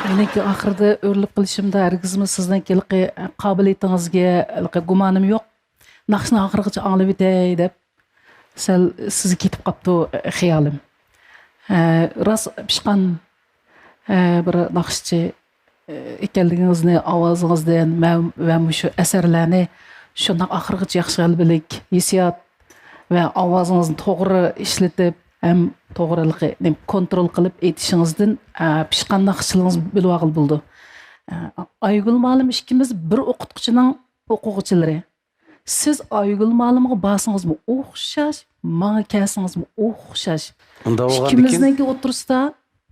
مېنىڭكى ئاخىرىدا ئۆرۈلۈپ قېلىشىمدا ھەرگىزمۇ سىزنىڭكى ھېلىقى قابىلىيىتىڭىزگە ھېلىقى گۇمانىم يوق. ناخشىنى ئاخىرىغىچە ئاڭلىۋېتەي دەپ، سەل سىزگە كېتىپ قاپتۇ خىيالىم. ھە، راست پىشقان، ھە، بىر ناخشىچى، ئە، ئىكەنلىكىڭىزنى ئاۋازىڭىزدىن ۋە، ۋە مۇشۇ ئەسەرلەرنى شۇنداق ئاخىرغىچە ياخشى غەلىبىلىك ھېسسىيات ۋە ئاۋازىڭىزنى توغرا ئىشلىتىپ، ھەم توغرىلىقى، نېمە، كونترول قىلىپ ئېيتىشىڭىزدىن، ئە، پىشقان ناخشىچىلىقىڭىزنى بىلىۋالغىلى بولىدۇ. ئە، ئايگۈل مۇئەللىم ئىككىمىز بىر ئوقۇتقۇچىنىڭ ئوقۇغۇچىلىرى. سىز ئايگۈل مۇئەللىمگە بارسىڭىزمۇ ئوخشاش، ماڭا كەلسىڭىزمۇ ئوخشاش. ئۇنداق بولغاندىكىن ئىككىمىزنىڭكى ئوتتۇرىسىدا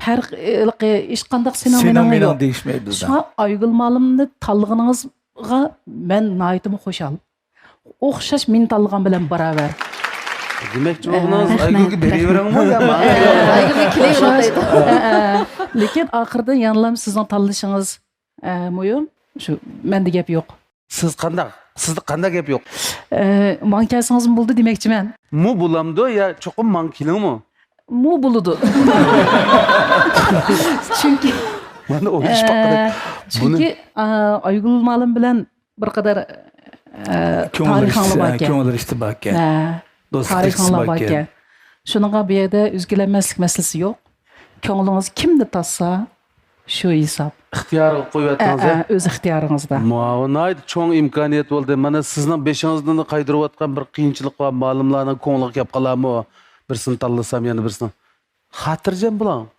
پەرق، ھېلىقى، ھېچقانداق سېنىڭ سېنىڭ مېنىڭ مېنىڭ يوق. دېيىشمەيدۇ بىزدە. شۇڭا ئايگۈل مۇئەللىمنى تاللىغىنىڭىزغا مەن ناھايىتىمۇ خۇشال. ئوخشاش مېنى تاللىغان بىلەن باراۋەر. دېمەكچى بولغىنىڭىز، رەھمەت، ئايگۈلگە بېرىۋېرىڭمۇ يا ما؟ ئايگۈلگە كېلىۋېرىڭ. لېكىن ئاخىرىدا يەنىلا سىزنىڭ تاللىشىڭىز، ئە، مۇھىم. شۇ، مەندە گەپ يوق. سىز قانداق؟ سىزدە قانداق گەپ يوق؟ ئە، ماڭا كەلسىڭىزمۇ بولىدۇ دېمەكچىمەن. مۇ بولامدۇ يا چوقۇم ماڭا كېلىڭمۇ؟ مۇ بولىدۇ. چۈنكى، مانا ئويلاش ئە، باققىدەك. چۈنكى، ئە، ئايگۈل مۇئەللىم بىلەن بىر قەدەر، ئە، كۆڭۈل تارىخىڭلار باركەن. كۆڭۈل رىشتە باركەن. ھە. دوستلۇق رىشتىسى باركەن. شۇنىڭغا بۇ يەردە ئۆزگىلەنمەسلىك مەسىلىسى يوق. كۆڭلىڭىز كىمنى تارتسا، شۇ ھېساب. ئىختىيارىغا قويۇۋەتتىڭىز، ئە، ھە؟ ئە، ئۆز ئىختىيارىڭىزدا. ماۋۇ ناھايىتى چوڭ ئىمكانىيەت بولدى. مانا سىزنىڭ بېشىڭىزدىن قايدۇرۇۋاتقان بىر قىيىنچىلىق بار، مالىملارنىڭ كۆڭلىگە كەپ قالارمۇ؟ بىرسىنى تاللىسام، يەنە بىرسىنى. خاتىرجەم بولۇڭ.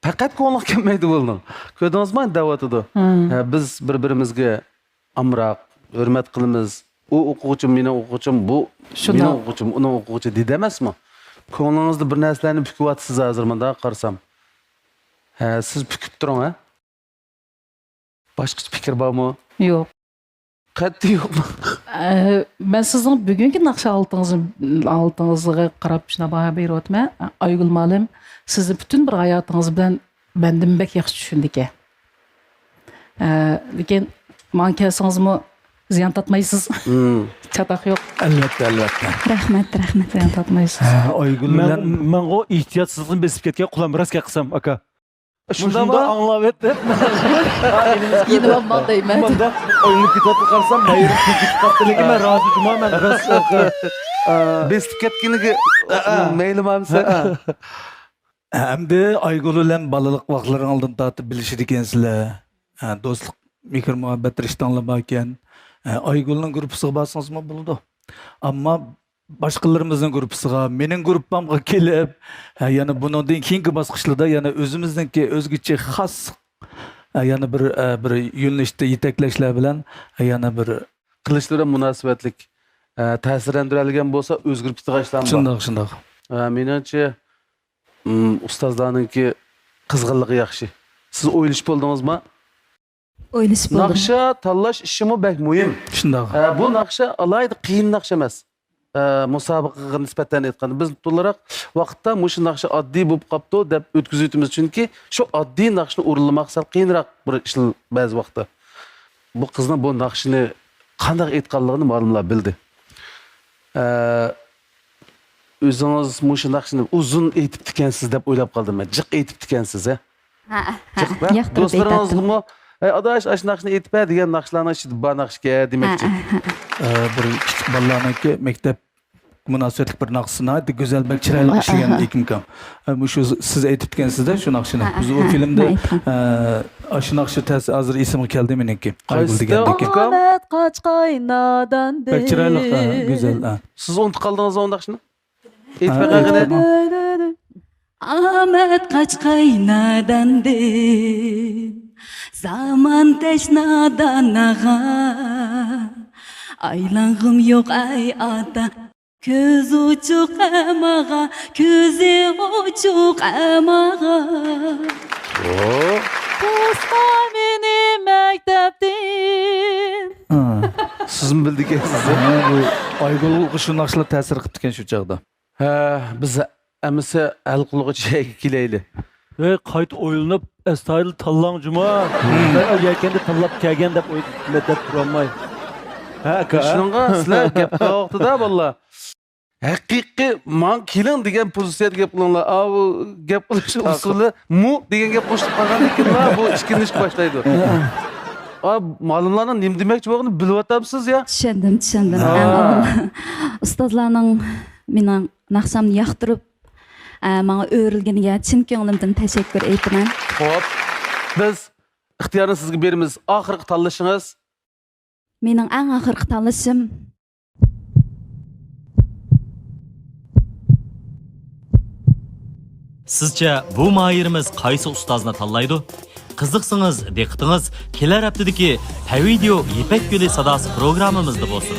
پەقەت كۆڭلىگە كەلمەيدۇ بۇنىڭ. كۆردىڭىزمۇ، دەۋاتىدۇ. ھە، بىز بىر-بىرىمىزگە ئامراق، ھۆرمەت قىلىمىز. ئۇ ئوقۇغۇچىم، مېنىڭ ئوقۇغۇچىم، بۇ مېنىڭ ئوقۇغۇچىم، ئۇنىڭ ئوقۇغۇچى دېدى ئەمەسمۇ؟ كۆڭلىڭىزدە بىر نەرسىلەرنى پۈكۈۋاتىسىز ھازىر، مۇنداق قارىسام. ھە، سىز پۈكۈپ تۇرۇڭ، ھە؟ باشقىچە پىكىر بارمۇ؟ يوق. قەتئىي يوقمۇ؟ ئە، مەن سىزنىڭ بۈگۈنكى ناخشا ھالىتىڭىز، ھالىتىڭىزغا قاراپ شۇنداق باھا بېرىۋاتىمەن. ئايگۈل مۇئەللىم، سىزنى پۈتۈن بىر ھاياتىڭىز بىلەن مەندىن بەك ياخشى چۈشىنىدىكەن. ئە، لېكىن ماڭا كەلسىڭىزمۇ زىيان تارتمايسىز. مم. چاتاق يوق. ئەلۋەتتە، ئەلۋەتتە. رەھمەت، رەھمەت. زىيان تارتمايسىز. ھە، ئايگۈل مەن، بىلەن مەنغۇ ئېھتىياتسىزلىقتىن بېسىپ كەتكەن قۇلام راست گەپ قىلسام، ئاكا. شۇنداقمۇ؟ شۇنداق ئاڭلاۋەتتىم. يېنىۋالماڭ دەيمەن. مۇنداق ئويۇنلۇق كېتىۋاتىپ قارىسام، مەيرىم كېتىپ قاپتۇ، لېكىن مەن رازى جۇما، مەن راست. بېسىپ كەتكىنىگە مەيلىمامسەن؟ ئەمدى ئايگۈل بىلەن بالىلىق ۋاقىتلىرىڭلاردىن تارتىپ بىلىشىدىكەنسىلەر. ھە، دوستلۇق، مېھىر-مۇھەببەت رىشتەڭلار باركەن. ھە، ئايگۈلنىڭ گۇرۇپپىسىغا بارسىڭىزمۇ بولىدۇ. ئەمما باشقىلىرىمىزنىڭ گۇرۇپپىسىغا، مېنىڭ گۇرۇپپامغا كېلىپ، ھە، يەنە بۇنىڭدىن كېيىنكى باسقۇچلاردا يەنە ئۆزىمىزنىڭكى ئۆزگىچە خاس، ھە، يەنە بىر، ھە، بىر يۆنىلىشتە يېتەكلەشلەر بىلەن، ھە، يەنە بىر قىلىشلىرى مۇناسىۋەتلىك، ھە، تەسىرلەندۈرەلىگەن بولسا ئۆزگىرىپ كېتىدىغان ئىشلارمۇ بار. شۇنداق، شۇنداق. ھە، مېنىڭچە، ئۇم، ئۇستازلارنىڭكى قىزغىنلىقى ياخشى. سىز ئويلىشىپ بولدىڭىزمۇ؟ ئويلىشىپ بولدۇم. ناخشا تاللاش ئىشىمۇ بەك مۇھىم. شۇنداق. ھە، بۇ ناخشا ئالاھىدە قىيىن ناخشا ئەمەس. ھە، مۇسابىقىگە نىسبەتەن ئېيتقاندا، بىز تولىراق ۋاقىتتا مۇشۇ ناخشا ئاددىي بولۇپ قاپتۇ دەپ ئۆتكۈزۈۋېتىمىز، چۈنكى شۇ ئاددىي ناخشىنى ئورۇنلىماق سەل قىيىنراق بىر ئىش بەزى ۋاقىتتا. بۇ قىزنىڭ بۇ ناخشىنى قانداق ئېيتقانلىقىنى مالىملار بىلدى. ھە، ئۆزىڭىز مۇشۇ ناخشىنى ئۇزۇن ئېيتىپتىكەنسىز دەپ ئويلاپ قالدىم مەن. جىق ئېيتىپتىكەنسىز، ھە؟ ھە، ھە، جىق، ھە؟ ياقتۇرۇپ ئېيتاتتىم. دوستلىرىڭىزغىمۇ، «ئەي ئاداش، ئاشۇ ناخشىنى ئېيتىپ بەر» دېگەن ناخشىلارنىڭ ئىچىدە بار ناخشىكەن دېمەكچى. ھە، ھە، ھە. ئە، بىر كىچىك بالىلارنىڭكى مەكتەپ مۇناسىۋەتلىك بىر ناخشىسى، ناھايىتى گۈزەل، بەك چىرايلىق ئىشلىگەن ئىكىمكام. ئە، مۇشۇ سىز ئېيتىپتىكەنسىز-دە شۇ ناخشىنى. ھە، بىز ئۇ ھە، فىلىمدە، مەن ئېيتقان. ئە، ئاشۇ ناخشا تەس-، ھازىر ئېسىمگە كەلدى مېنىڭكى. ئايگۈل دېگەندىكى. ئامەت قاچقاي ناداندىن. بەك چىرايلىق، ھە، گۈزەل، ھە. سىز ئۇنتۇپ قالدىڭىزمۇ ئۇ ناخشىنى؟ ئېيتىپ بەرگىنە. ئامەت قاچقاي ناداندىن، زامان تەشنا داناغا، ئايلانغۇم يوق ئەي ئاتا. كۆز ئوچۇق ئەماغا، كۆزى ئوچۇق ئەماغا. توسما مېنى مەكتەپتىن. ھە. سىزمۇ بىلدىكەنسىز. ھە، بۇ ئايگۈلگە شۇ ناخشىلار تەسىر قىپتىكەن شۇ چاغدا. ھە، بىز ئەمىسە ھەل قىلغۇچ يەرگە كېلەيلى. ھەي، قايتا ئويلىنىپ، ئەستايىدىل تاللاڭ جۇما. مەن ئا يەكەندە تاللاپ كەلگەن دەپ ئوي-، دەپ تۇرالماي. ھە، ئاكا؟ شۇنىڭغا سىلەر گەپ قىلغان ۋاقتىدا، بالىلار، ھەقىقىي «ماڭا كېلىڭ» دېگەن پوزىتسىيەدە گەپ قىلىڭلار. ئاۋۇ گەپ قىلىش ئۇسۇلى «مۇ» دېگەن گەپ قوشۇلۇپ قالغاندىن كېيىنلا بۇ ئىككىلىنىشكە باشلايدۇ. ئا، مالىملارنىڭ نېمە دېمەكچى بولغىنىنى بىلىۋاتامسىز يا؟ چۈشەندىم، چۈشەندىم. ھە. ئەڭ ئاۋۋال ئۇستازلارنىڭ مېنىڭ ناخشامنى ياقتۇرۇپ، ئە، ماڭا ئۆرۈلگىنىگە چىن كۆڭلۈمدىن تەشەككۈر ئېيتىمەن. خوپ، بىز ئىختىيارنى سىزگە بېرىمىز. ئاخىرقى تاللىشىڭىز؟ مېنىڭ ئەڭ ئاخىرقى تاللىشىم. سىزچە بۇ ماھىرىمىز قايسى ئۇستازنى تاللايدۇ؟ قىزىقسىڭىز، دىققىتىڭىز كېلەر ھەپتىدىكى پەۋىدىيو يىپەك يولى ساداسى پروگراممىمىزدا بولسۇن.